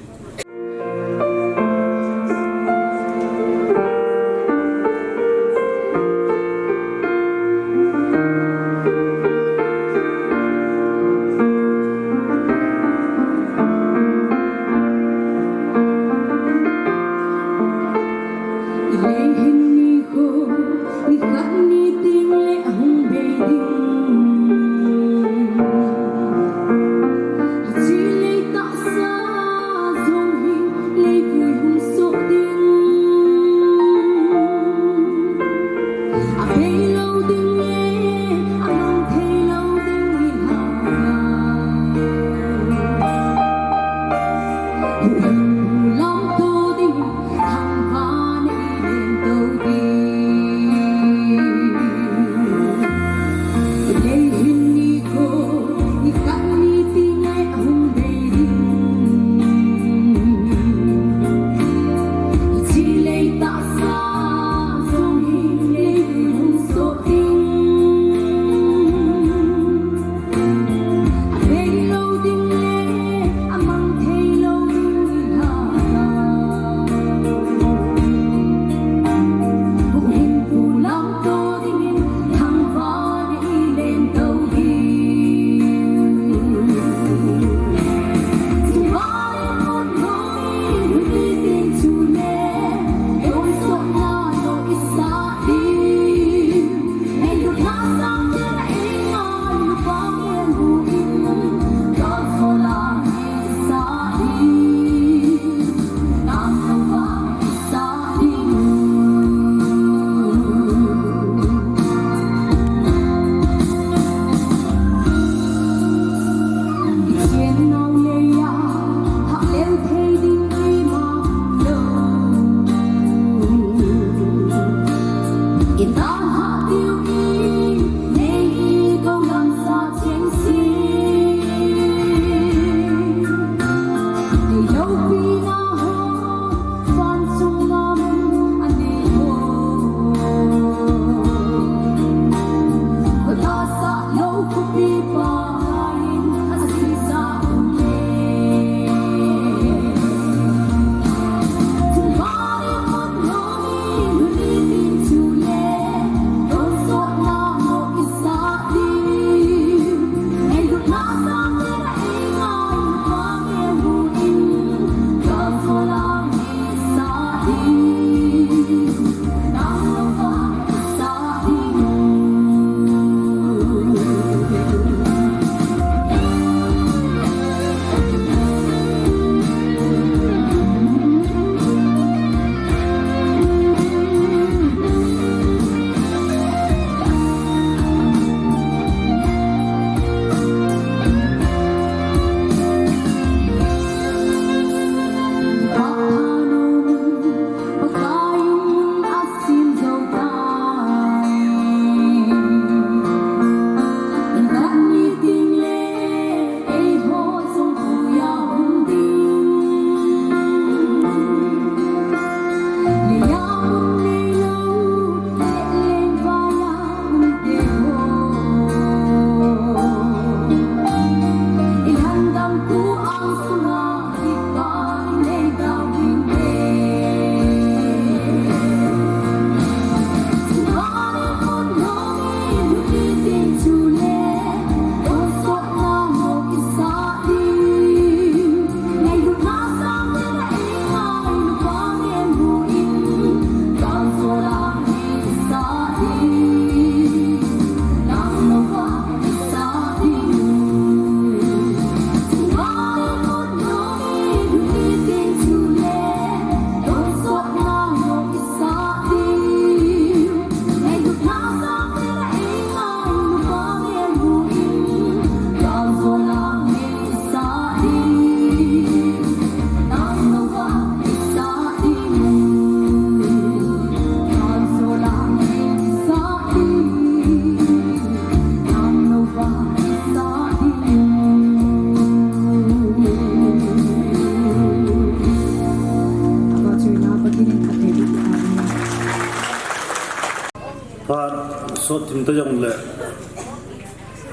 Phat sot thim ta jong le,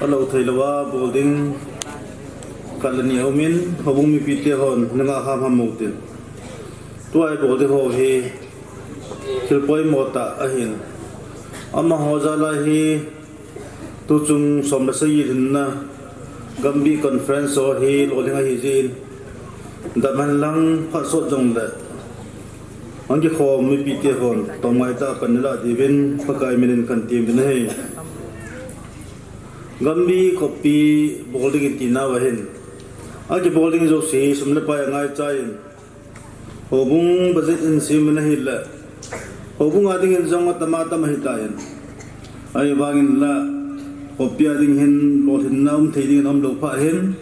alo thei lou a bol ding khat le ni aum in, houbung mipi te hon na ngah ham ham mo tin. Tua i bol ding ho hi thil poimo tah ahin. Amaho jal a hi tuchung som le sagi lhinna Gambih Conference ho hi lolhing ahi jeh in, dam hen lang phat sot jong le, hung kikhom mipi te hon tom ngai tah a pan neilah diuvin Pakai min in kan tem uvin ahi. Gambih khopi bol ding i ti nau ahin, akibol ding jouse sum le pai angaicha in, houbung budget in sem in ahile, houbung a ding in jong atam atam ahi tan. Ahivang in la, khopi a ding hin lolhinna um thei ding in aum lou phat hin,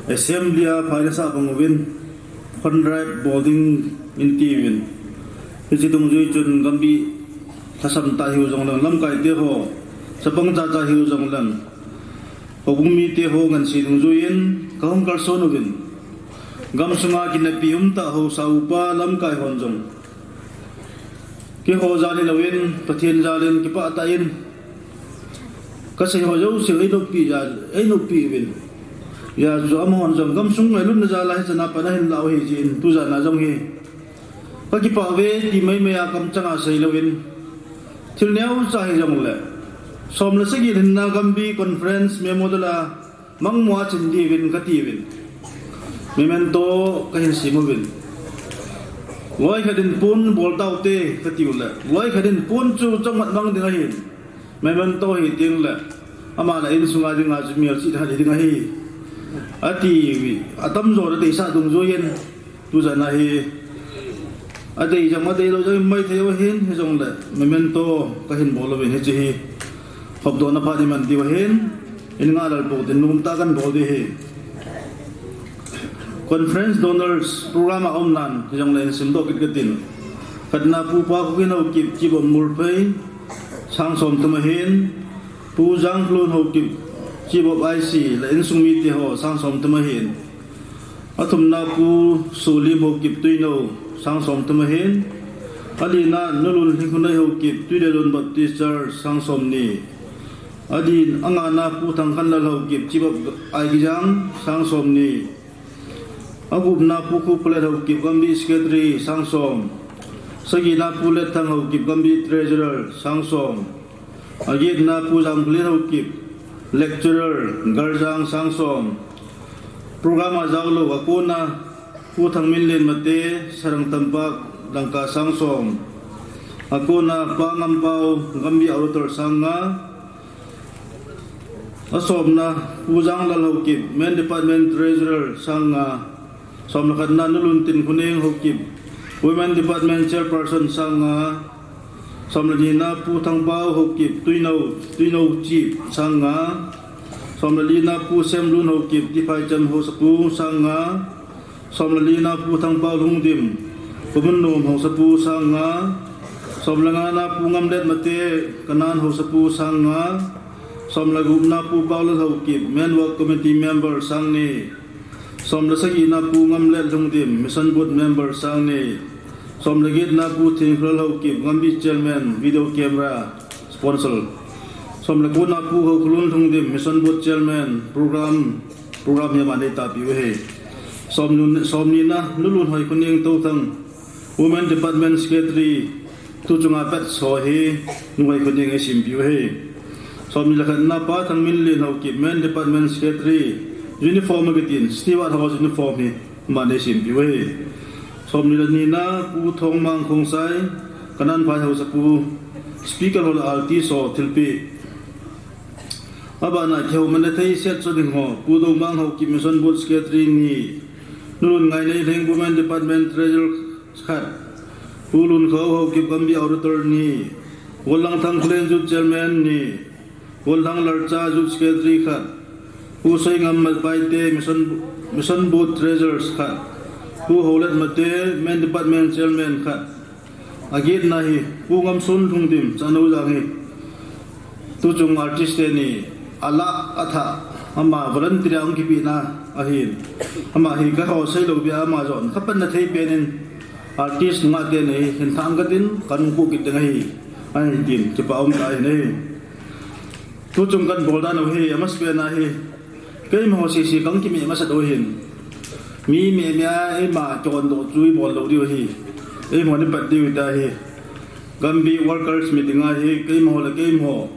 Assembly a finance a bang uvin, fund drive bol ding in ti uvin. Hiche dungjui chun Gambih lhasam tah hiu jong leng, lamkai te ho, chapang chacha hiu jong leng, houbung mite ho ngansi dungjui in kahung kalson uvin, gamsunga kinapi umtah haosa upa lamkai hon jong keiho jal hilou in, Pathen jal in kipah tah in kasei ho jouse einoppi jal, einoppi uvin. Hijeh chun amahon jong gamsung ngailutna jal a hichan a pan ahin lah u ahi jeh in, tujan a jong hi kakipah uve ti maimai a kamchang a seilou in, thil neocha hijongle, som le sagi lhinna Gambih Conference Memorial a mangmo a chin diuvin kati uvin, memento kahin sem uvin. Loi khat in pon bol taute kati u le, loi khat in pon chu chomkhat mang ding ahin, memento hi teng le, ama le insunga dinga chu melchih khat hi ding ahi, ati uve. Atamjo na deisah dungjui in, tujan a hi, adei jong adeilou jong imaithei u ahin, hijongle memento kahin bol uvin, hiche hi hopdohna phat iman diu ahin, in ngah lel pou tin, nomtah a kan bol ding ahi. Conference donors program a umnan hijongle in simdoh kit katin. Khatna Pu Pakhukin Haokip, Chief of Morphei, sang som thum ahin, Pu Jangkhlun Haokip, Chief of I C le insung mite ho sang som thum ahin. Athumna Pu Solim Haokip Tuinou, sang som thum ahin. Alina Nulun Lhingkhonei Haokip, Tuidelun Baptist Church, sang som ni. Adin angana Pu Thangkhanlal Haokip, Chief of Aigijang, sang som ni. Agupna Pu Khupalet Haokip, Gambi Secretary, sang som. Sagina Pu Letthang Haokip, Gambi Treasurer, sang som. Agetna Pu Jamkhulen Haokip, Lecturer, Garjang, sang som. Program a jaolou, akona Pu Thangminlen Mate, Sarang Tampak, dangka sang som. Akona Pa Ngampao, Gambi Auditor, sang nga. Asomna Pu Janglal Haokip, Men Department Treasurer, sang nga. Som le khatna Nulun Tinkhoneng Haokip, Women Department Chairperson, sang nga. Som le nina Pu Thangpao Haokip, Tuinou, Tuinou Chief, sang nga. Som le lina Pu Semlun Haokip, Tiphaicham Haosapu, sang nga. Som le lina Pu Thangpao Lhungdim, Pamunnom Haosapu, sang nga. Som le ngana Pu Ngamlet Mate, Kanan Haosapu, sang nga. Som le gupna Pu Paolal Haokip, Men Work Committee Member, sang ni. Som le sagina Pu Ngamlet Lhungdim, Mission Board Member, sang ni. Som le getna Pu Thingkholal Haokip, Gambi Chairman, Video Camera, Sponsor. Som le kona Pu Haokholun Lhungdim, Mission Board Chairman, Program, Program hi ama neitapiu ahi. Som nun, som nina Nulun Hoikhoneng Touthang, Women Department Secretary, tuchunga batch ho hi Nu Hoikhoneng eisempiu ahi. Som ni le khatna Pa Thangminlen Haokip, Men Department Secretary, uniform akitin, steward ho uniform hi ama neisempiu ahi. Som ni le nina Pu Thongmang Khongsai, Kananphai Haosapu, speaker ho le artist ho thilpeh. Abana kihou man le thei set cho ding ho, Pu Domang Haokip, Mission Board Secretary, ni. Nulun Ngainei Lheng, Women Department Treasurer, khat. Pu Lunkhao Haokip, Gambi Auditor, ni. Gollang Thangkholen, Youth Chairman, ni. Gollang Lalcha, Youth Secretary, khat. Pu Soingam Baite, Mission, Mission Board Treasurer, khat. Pu Houlet Mate, Men Department Chairman, khat. Agetna hi Pu Ngamson Lhungdim, Chanoujang hi. Tuchung artist teni alah athah, ama volunteer a hung kipehna ahin. Ama hi kaho seilou bia ama jong kapanna thei pen in artist nunga teni hin thang katin, kanung pu kit ding ahi. Ahin tin, kipa um tah ahi. Tuchung kabol dan u hi, amasapen a hi. Keima ho sese kang kimeh masat u hin. Mi meh meh a eima kihondoh chu ibol lou diu ahi. Eima ni pat diu tahi. Gambi workers meeting a hi keima ho le keima ho.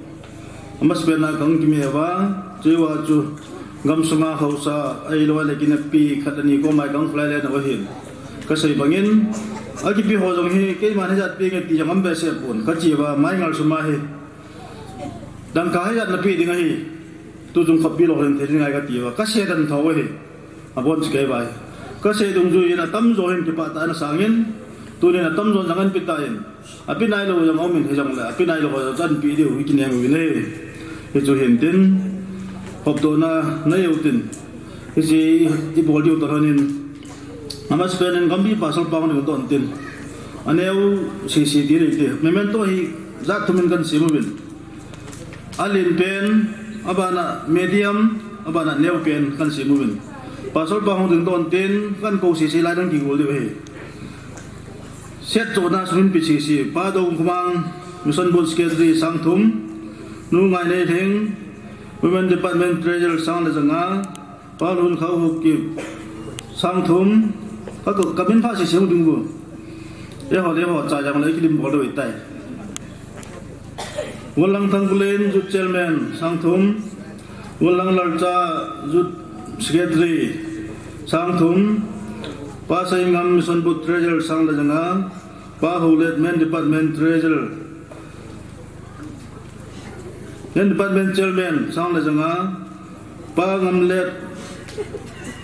Amasapen a kang kimeh uva, chuva chu gamsunga haosa, ahilou le kinapi khat ani koma kang kholai le nau ahin. Kasei bangin, akipe ho jong hi, keima ni jat pe nge ti jong um behseh pon. Kache uva, mai ngal suma hi. Dangka hi jat nape ding ahi. Tuchung khop pi lou hin thei ding ahi kati uva. Kasei dan tho ahi. Abon chu kei vai. Kasei dungjui in atamjo hin kipah tah in asangin. Tunin atamjo jong anpe tan. Ape nailou jong aumin hijongle. Ape nailou jong anpe diu hi kinem uvin ahi. Hichu hintin. Hopdohna nei utin. Hiche ibol diu toh lhonin. Amasapen in Gambi pasal pang ding toh tin. Aneo sese ti le ti. Memento hi jat thum in kan sem uvin. Alen pen, abana medium, abana neo pen kan sem uvin. Pasal pa hung ding don ten, kan kou sese lai dang kigol diu ahi. Set chona sungin pe sese, Pa Dongkhomang, Mission Board Secretary sang thum, Nu Ngainei Lheng, Women Department Treasurer sang le janga, Pa Lunkhao Haokip, sang thum, ka, ka, kamin pha sese hung ding u. Eiho le eiho cha jang le kilim bol doi tai. Gollang Thangkholen, Youth Chairman, sang thum. Gollang Lalcha, Youth Secretary, sang thum. Pa Soingam, Mission Board Treasurer, sang le janga. Pa Houlet, Men Department Treasurer. Men Department Chairman, sang le janga. Pa Ngamlet,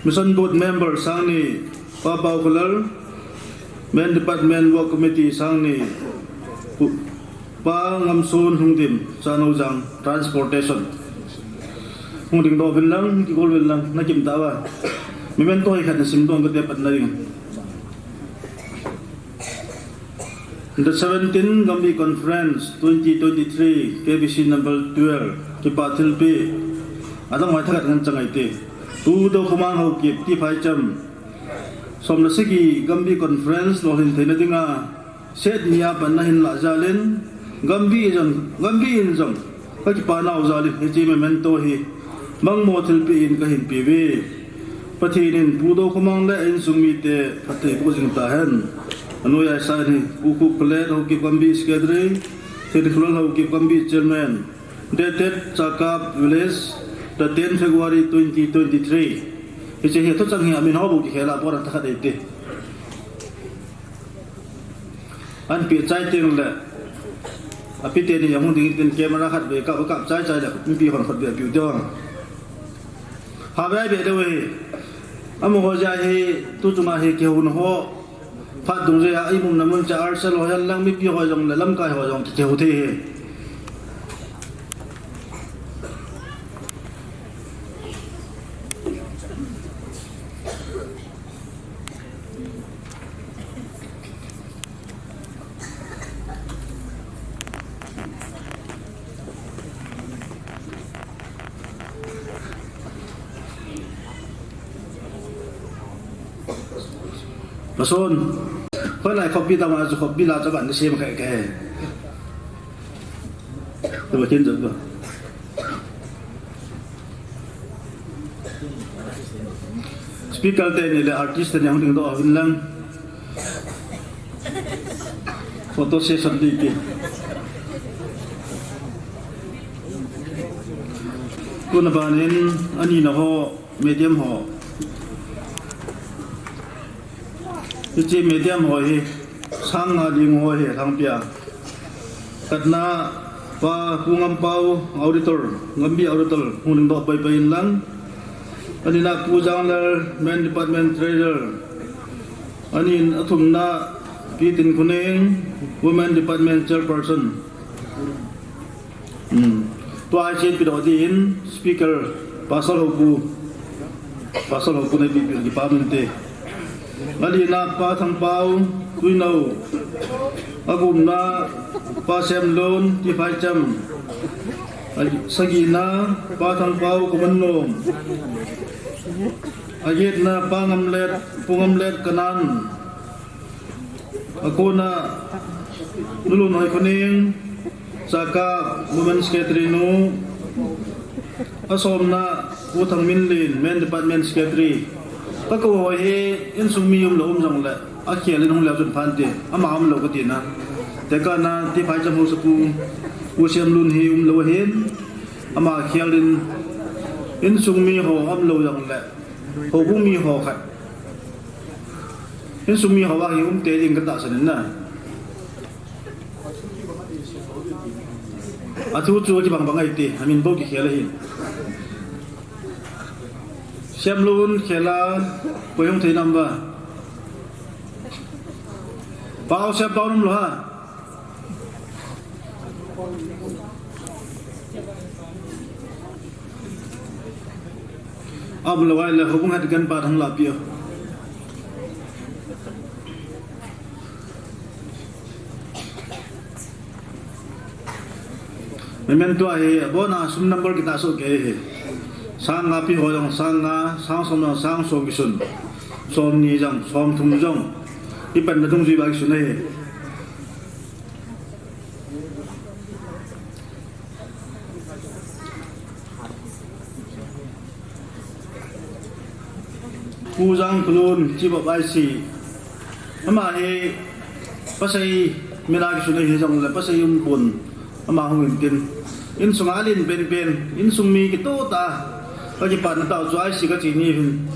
Mission Board Member, sang ni. Pa Paokholal, Men Department Work Committee, sang ni. Pu-, Pa Ngamson Lhungdim, Chanoujang, Transportation. Hung ding doh uvin lang, kigol uvin lang, nakim tah uva. Memento hi khat nasim doh kate patna ding. The seventeen Gambi Conference twenty twenty-three, K B C number twelve, kipa thilpeh. Adang mai thakat ngan chang ahi te. Pu Dokhomang Haokip, Tiphaicham. Som le sagi Gambi Conference lolhin theina dinga set nia panna hin lah jalin, Gambi in jong, Gambi in jong kakipa nau jalin hiche memento hi mangmo thilpeh in kahin peuve. Pathen in Pu Dokhomang le insung mite phatthei boh jing tahen. Anoiya sa in hi Pu Khupkholet, Haokip Gambi Secretary, Thinkhulal Haokip Gambi Chairman, dated Chakap Village, the tenth February twenty twenty-three. Hiche hi thuchang hi amin ho bou kikhel a, pora thakhat eiti. Anpeh chai teng le, api teni ahung ding tin camera khat vei kap, kap chai chai le, mipi hon khat vei apiu ding. Havai be deu hi. Amaho jeh hi, tu chunga hi kihouna ho. Phat dungjuia, imumna mun cha arsa lo hen lang mipi ho jong le lamkai ho jong kihou thei hi. Mason. Hoilai khoppi tama chu khoppi la cha ban sem khai khai. Tu ba kin jat ba. Speaker teni le artist teni hung ding doh uvin lang. Photo session ding ti. Tuna banin anina ho, medium ho. Hiche medium ho hi, sang nga ding ho hi, Lhangpi a. Khatna, Pa Pu Ngampao, auditor, Gambi auditor, hung ding doh pai pai in lang. Anina Pu Janglal, Men Department Treasurer. Anin athumna, Pi Tinkhoneng, Women Department Chairperson. Hmm. Tua hi chen pi doh din, speaker, Pastor Hopu. Pastor Hopu nei pi pi kipa min te. Alina Pa Thangpao, Tuinou. Agumna, Pa Semlun, Tiphaicham. Ag-, sagina, Pa Thangpao, Kumannom. Agetna, Pa Ngamlet, Pu Ngamlet, Kanan. Akona, Nulun Hoikhoneng, Chakap Women Secretary nu. Asomna, Pu Thangminlen, Men Department Secretary. Kakou ho hi, insung mi um lou um jongle, akhel in hung leu chun phante, ama um lou kati na. Tekah na, Tiphaicham Haosapu, Pu Semlun hi um lou ahin, ama khel in, insung mi ho um lou jongle, houbung mi ho khat. Insung mi ho vang hi um tei ding katahsan in na. Athu chu kibang bang ahi ti, amin bou kikhel ahi. Semlun khel a, koi hung thei nam va. Pao Sempao nom lou ha. Aum lou ahile, houbung head ganpa thang la pi o. Memento ahi, abona sum number kitahsoh kei hi. Sang nga pi ho jong, sang nga, sang som jong, sang som kisun. Som ni jong, som thum jong. Ipan na dungjui ba kisun ahi. Pu Jangkholun, Chief of I C. Ama hi pasai mina kisun ahi jongle pasai um pon. Ama hung in tin. Insunga alen pen pen. Insung mi kitoh tah. Kakipana tah chu I C kachi ni hin.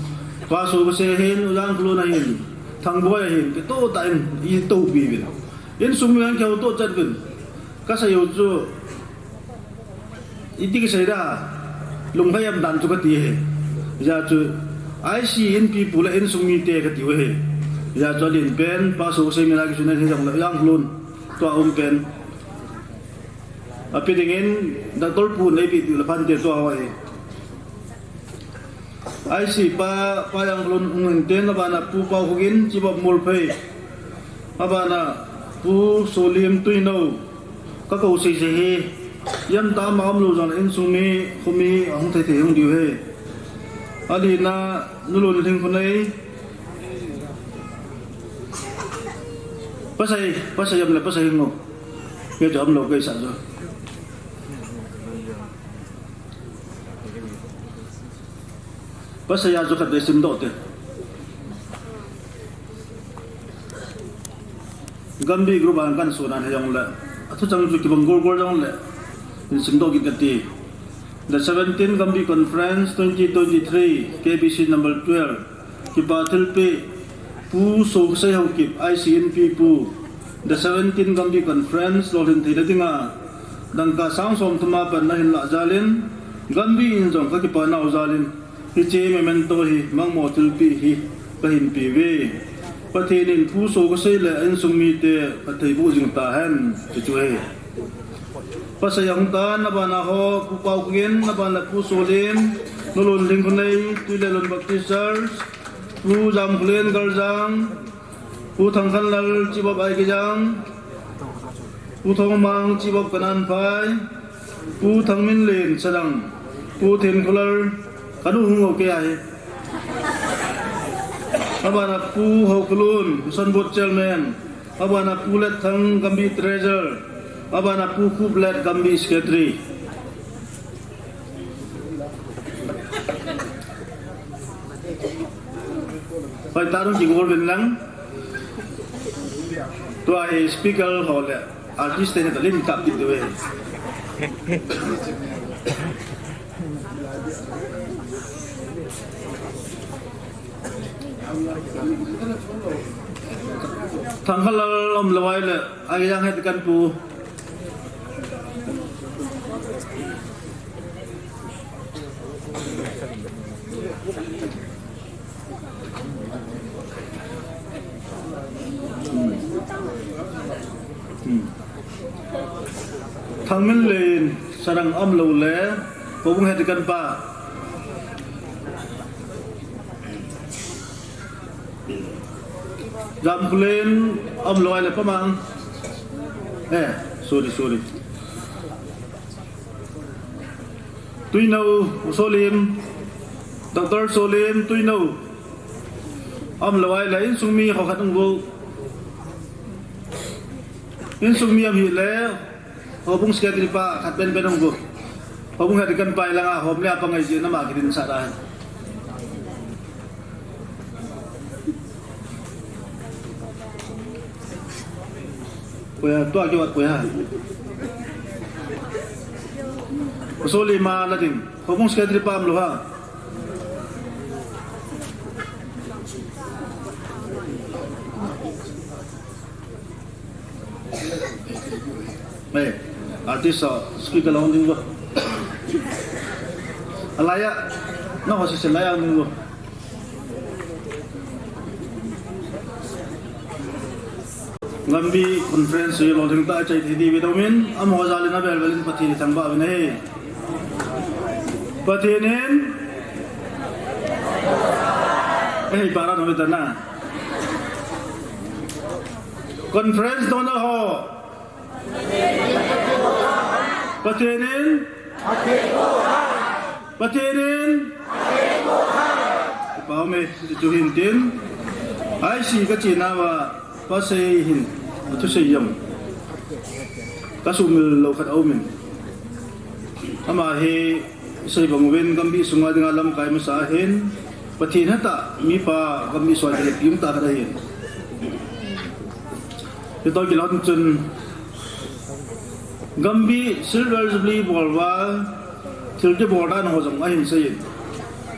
Paso Kase hin, U Jangkholun ahin. Thangboi ahin. Kitoh tah in, itoh pi vin. Insung mi an kihou toh chat vin. Kasei u chu. Iti kisei da, lunghei um dan chu kati hi. Hijeh chun, I C in pipu le insung mite kati u hi. Hijeh chun alen pen, Paso Kase mina kisun ahi jongle, Jangkholun, tua um pen. Api dingin, Doctor pu nei pipi le phante tua ho hi. I C pa, Pa Jangkholun hung in tin, abana Pu Paokhogin, Chief of Molphei. Abana Pu Solim Tuinou. Kakou sei sei hi. Ijemtia ama um lou jongle insung mi, khomi, ahung thei thei hung diu hi. Alina Nulun Lhingkhonei. Pasai, pasai am le pasai ngo. Nge chu am lo kei sa jo. Pasai a chu khat be sim doh te. Gambi group an kan suna he jong le. Athu chang chu kibang gol gol jong le. In sim doh kit kati. The seventeen Gambi Conference twenty twenty-three, K B C number twelve. Kipa thilpeh, Pu Sokisei Haokip, I C N P Pu, the seventeen Gambi Conference lolhin theina dinga, dangka sang som thum a pan nahin lah jalin, Gambi in jong ka kipa nau jalin, hiche memento hi mangmo thilpeh hi kahin pe uve. Pathen in Pu Sokisei le a insung mite phatthei boh jing tahen, ti chu ahi. Pasai ahung tan, abana ho, Pu Paokingen, abana Pu Solim, Nulun Lhingkhonei, Tuilelun Baptist Church, Pu Jamkholen Galjang, Pu Thangkhanlal Chief of Aikejang, Pu Thongmang Chief of Kananphai, Pu Thangminlen Sadang, Pu Thenkholal, kanu hung ho kei ahi. Abana Pu Haokholun, Mission Board Chairman, abana Pu Letthang Gambi Treasurer, abana Pu Khuplet Gambi Secretary. Hoi, tarung kigol uvin lang. Tua hi speaker ho le artist te ni ta lim kap kit diu ve. Thangkhanlal um lou ahile, Aikejang het kan pu. Hmm. Thangminlen Sadang um lou le, houbung het kan pa. Jamkholen um lou ahile Pa Mang. Eh, sorry, sorry. Tuinou, U Solim, Doctor Solim, Tuinou. Um lou ahile, insung mi ho khat hung vo. Insung mi um hile, houbung secretary pa khat penpen hung vo. Houbung het kan pa langa, hom le apa ngai jin ama kidin sa da. Koya, tua kivat koya. Kosoli ma la ding. Houbung secretary pa um lou ham. Hey, artist ho, speaker la hung ding vo. Alai a, na ho si se lai a hung ding vo. Gambi conference hi lolhing tah a chai thei diu ve dong in, amaho jal in avel vel in Pathen i thangvah uvin ahi. Pathen in, eh, para no ve ta na. Conference dona ho. Pathen in. Pathen in. Pau me, chu hin tin. Ai si ka china va, pasei hin, thusei jong. Ka sumil lou khat aum in. Ama hi, sei bang uvin Gambi sunga dinga lamkai masa ahin. Pathen hatah, mipa Gambi soi le pim tah khat ahin. Hiche toh kilhon chun Gambi Silver Jubilee bol uva thil kibol dan ho jong ahin seiyin.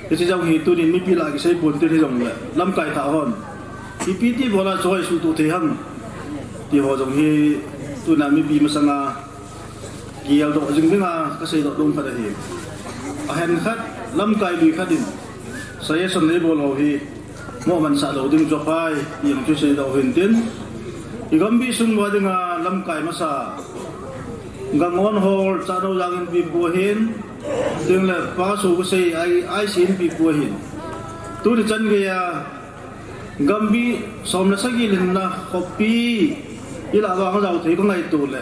Hiche jong hi tunin mipi lah a kisei pon tin hijongle lamkai thah hon ipi ti bol a choi suhtoh thei ham ti ho jong hi tuna mipi masanga kigeldoh jing dinga kaseidoh ding khat ahi. Ahen khat, lamkai lui khat in suggestion eibol ho hi mo mansah lou ding chu aphai, ti jong chu seidoh hin tin. I Gambi sung uva dinga lamkai masa Gangon Hall, Chahnaojang in pipu ahin, tin le Pa Sokisei, I, I C in pipu ahin. Tuni chan geiya Gambi som le sagi lhinna khopi ilah vang jao thei ka ngaito le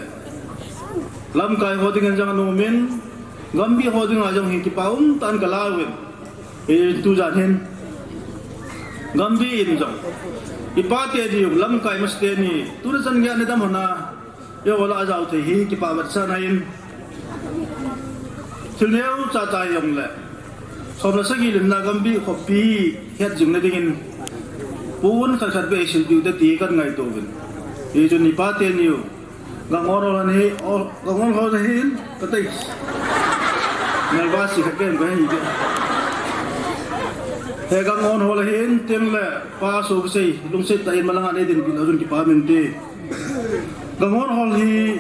lamkai ho dingin jong anom in, Gambi ho dinga jong hi kipa umtah in ka la uvin. Eh, tujan hin Gambi in jong Ipa teni jong lamkai masa teni, tuni chan geiya nidang hon a, eiho lah a jao thei hi kipa vetsahna in. Thil neocha cha hijongle, som le sagi lenna Gambih khopi het jing nading in, pon khat khat beh silpeh u hite ti kangaito uvin. Hichun ipa teni jong, Gangthol hon hi, o, Gangthol hon hin, kati. Nervous khat ken kahi ke. He Gangthol hon hin, tin le, Pa Sokisei, lungset tah in malang a nei dinpi lou jong kipa umin te. Gangthol hon hi,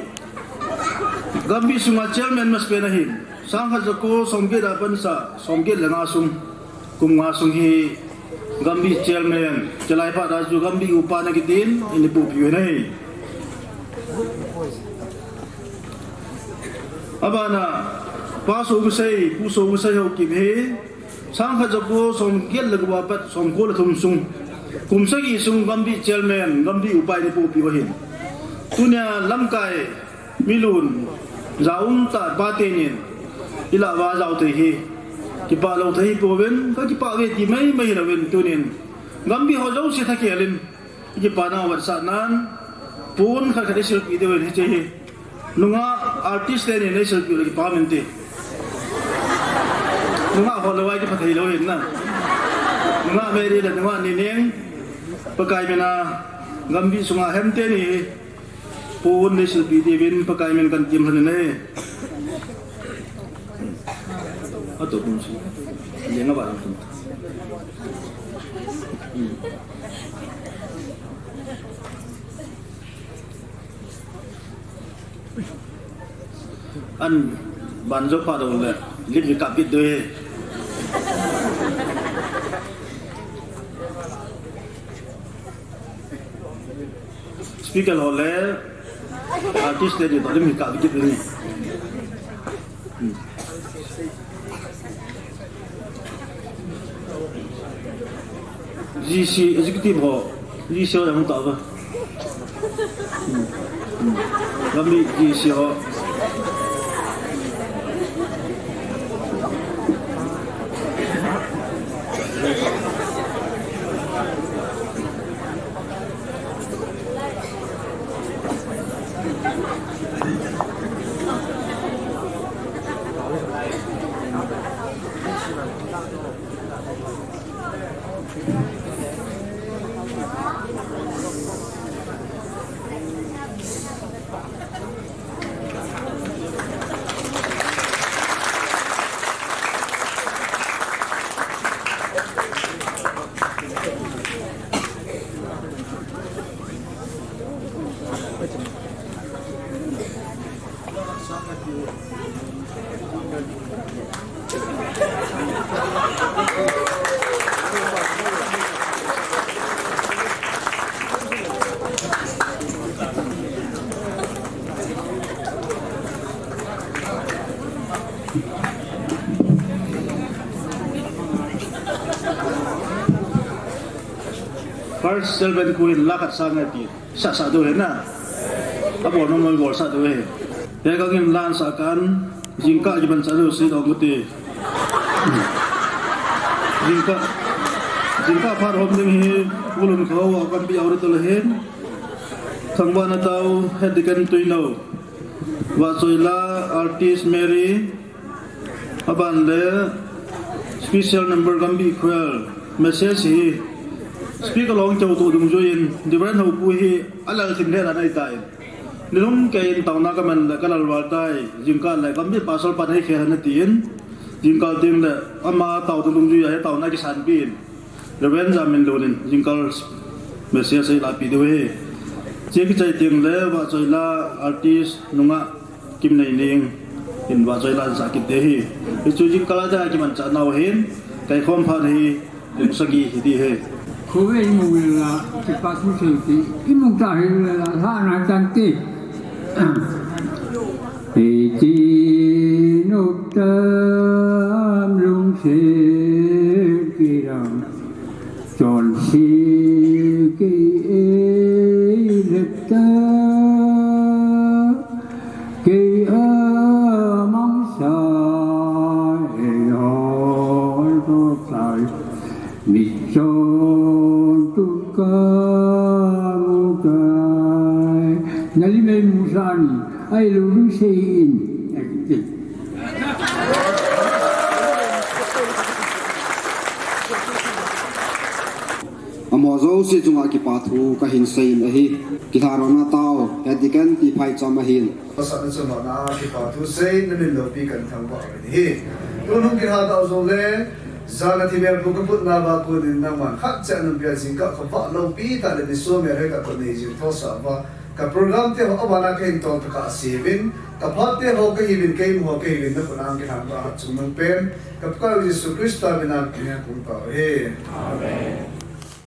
Gambih sunga chairman masa pen ahin. Sangkhat jako somget a pansa, somget le nga sung. Kum nga sung hi Gambih chairman, chalai phat a chu Gambih upa na kitin, eina pohpiu ahi. Abana, Pa Sokisei, Pu Sokisei Haokip hi, sangkhat jako somget le gup a pat somko le thum sung, kum sagi sung Gambih chairman, Gambih upa eina pohpiu ahin. Tunia lamkai, milun, ja um tah pa tenin, ilah uva jao thei hi, kipa lou thei hi pouvin, kakipah uve ti maimai hilouvin tunin, Gambih ho jouse thakhel in, kipa nau vetsahnan, pon khat khat eisilpeh diuvin hiche hi. Nungah artist tenin eisilpeh le kipa umin te. Nungah ho lou a kipha thei lou hin na. Nungah Mary le nungah Nineng, Pakai mina, Gambih sunga hem teni hi. Pon neisilpeh diuvin Pakai min kahin temlhon in ahi. Ato pon si. Lenga ba tum. An banjo pa do le, lim ni kapit do e. Speaker ho le, artist te di to lim ni kapit do ni. Hmm. G C executive ho, G C ho jong tao ba. Hmm. Hmm. Gambih G C ho. First servant kurin lakhat sang ati. Sasa do he na. Abo no mo bol sa do he. He ka ngin lan sa kan. Jingkah kiman sa do si do muti. Jingkah. Jingkah phat hom ding hi. Ulun kho wa kan bi aur to le hin. Thangvahna tao, het ding kan tui nau. Vahchoila, artist Mary, aban le special number Gambih Choir, message hi, speaker long chau tu dungjuiyin, Reverend Haopu hi, alal thim le la nai tai. Nilhum keiyin taona kaman le kalal val tai, jingkah le Gambih pasal pan hei khel na tin, jingkah ding le ama tao tu dungjuiya hi taona kisan pin. Reverend Jamin Lun in jingkah message eilahpeh diu ahi. Che kichai teng le Vahchoila artist nungah Kimneining in Vahchoila in sah kit ding ahi. Hichu jingkah a dinga kimanchah nau ahin, kaikhom phat hi kum sagi hi ding ahi. Khovei imu le la, kipa thu sei ti, imu ta hi le la, lhana tante. Iti nop tam lungset kilam, chonse kei ei lhep ta, kei amangsa ei hol to tai, mitchon tu ka. Mukai. Nali mei musani. Ai lo ding sei in. Amaho jouse chunga kipa thu kahin seiyin ahi. Kitharouna tao, Head Deacon T. Phaicham ahin. Pasal na chunga na kipa thu sei, namin loupi kathangvah uve. Tunung kithat tao jongle, jana thimel bu kaputna uva konin nangman khat cha nunpia jingkah kavah loupi tah le nisomial hei kakot nei jing thosah uva. Ka program te ho abana kahin tol tah a seiyuvin, kaphat te ho kahiuvin, keimaho kahiuvin, nakhut a kithanvah hatchungnung pen, ka Pakai Jesu Christa mina kahin kong tao ahi. Amen.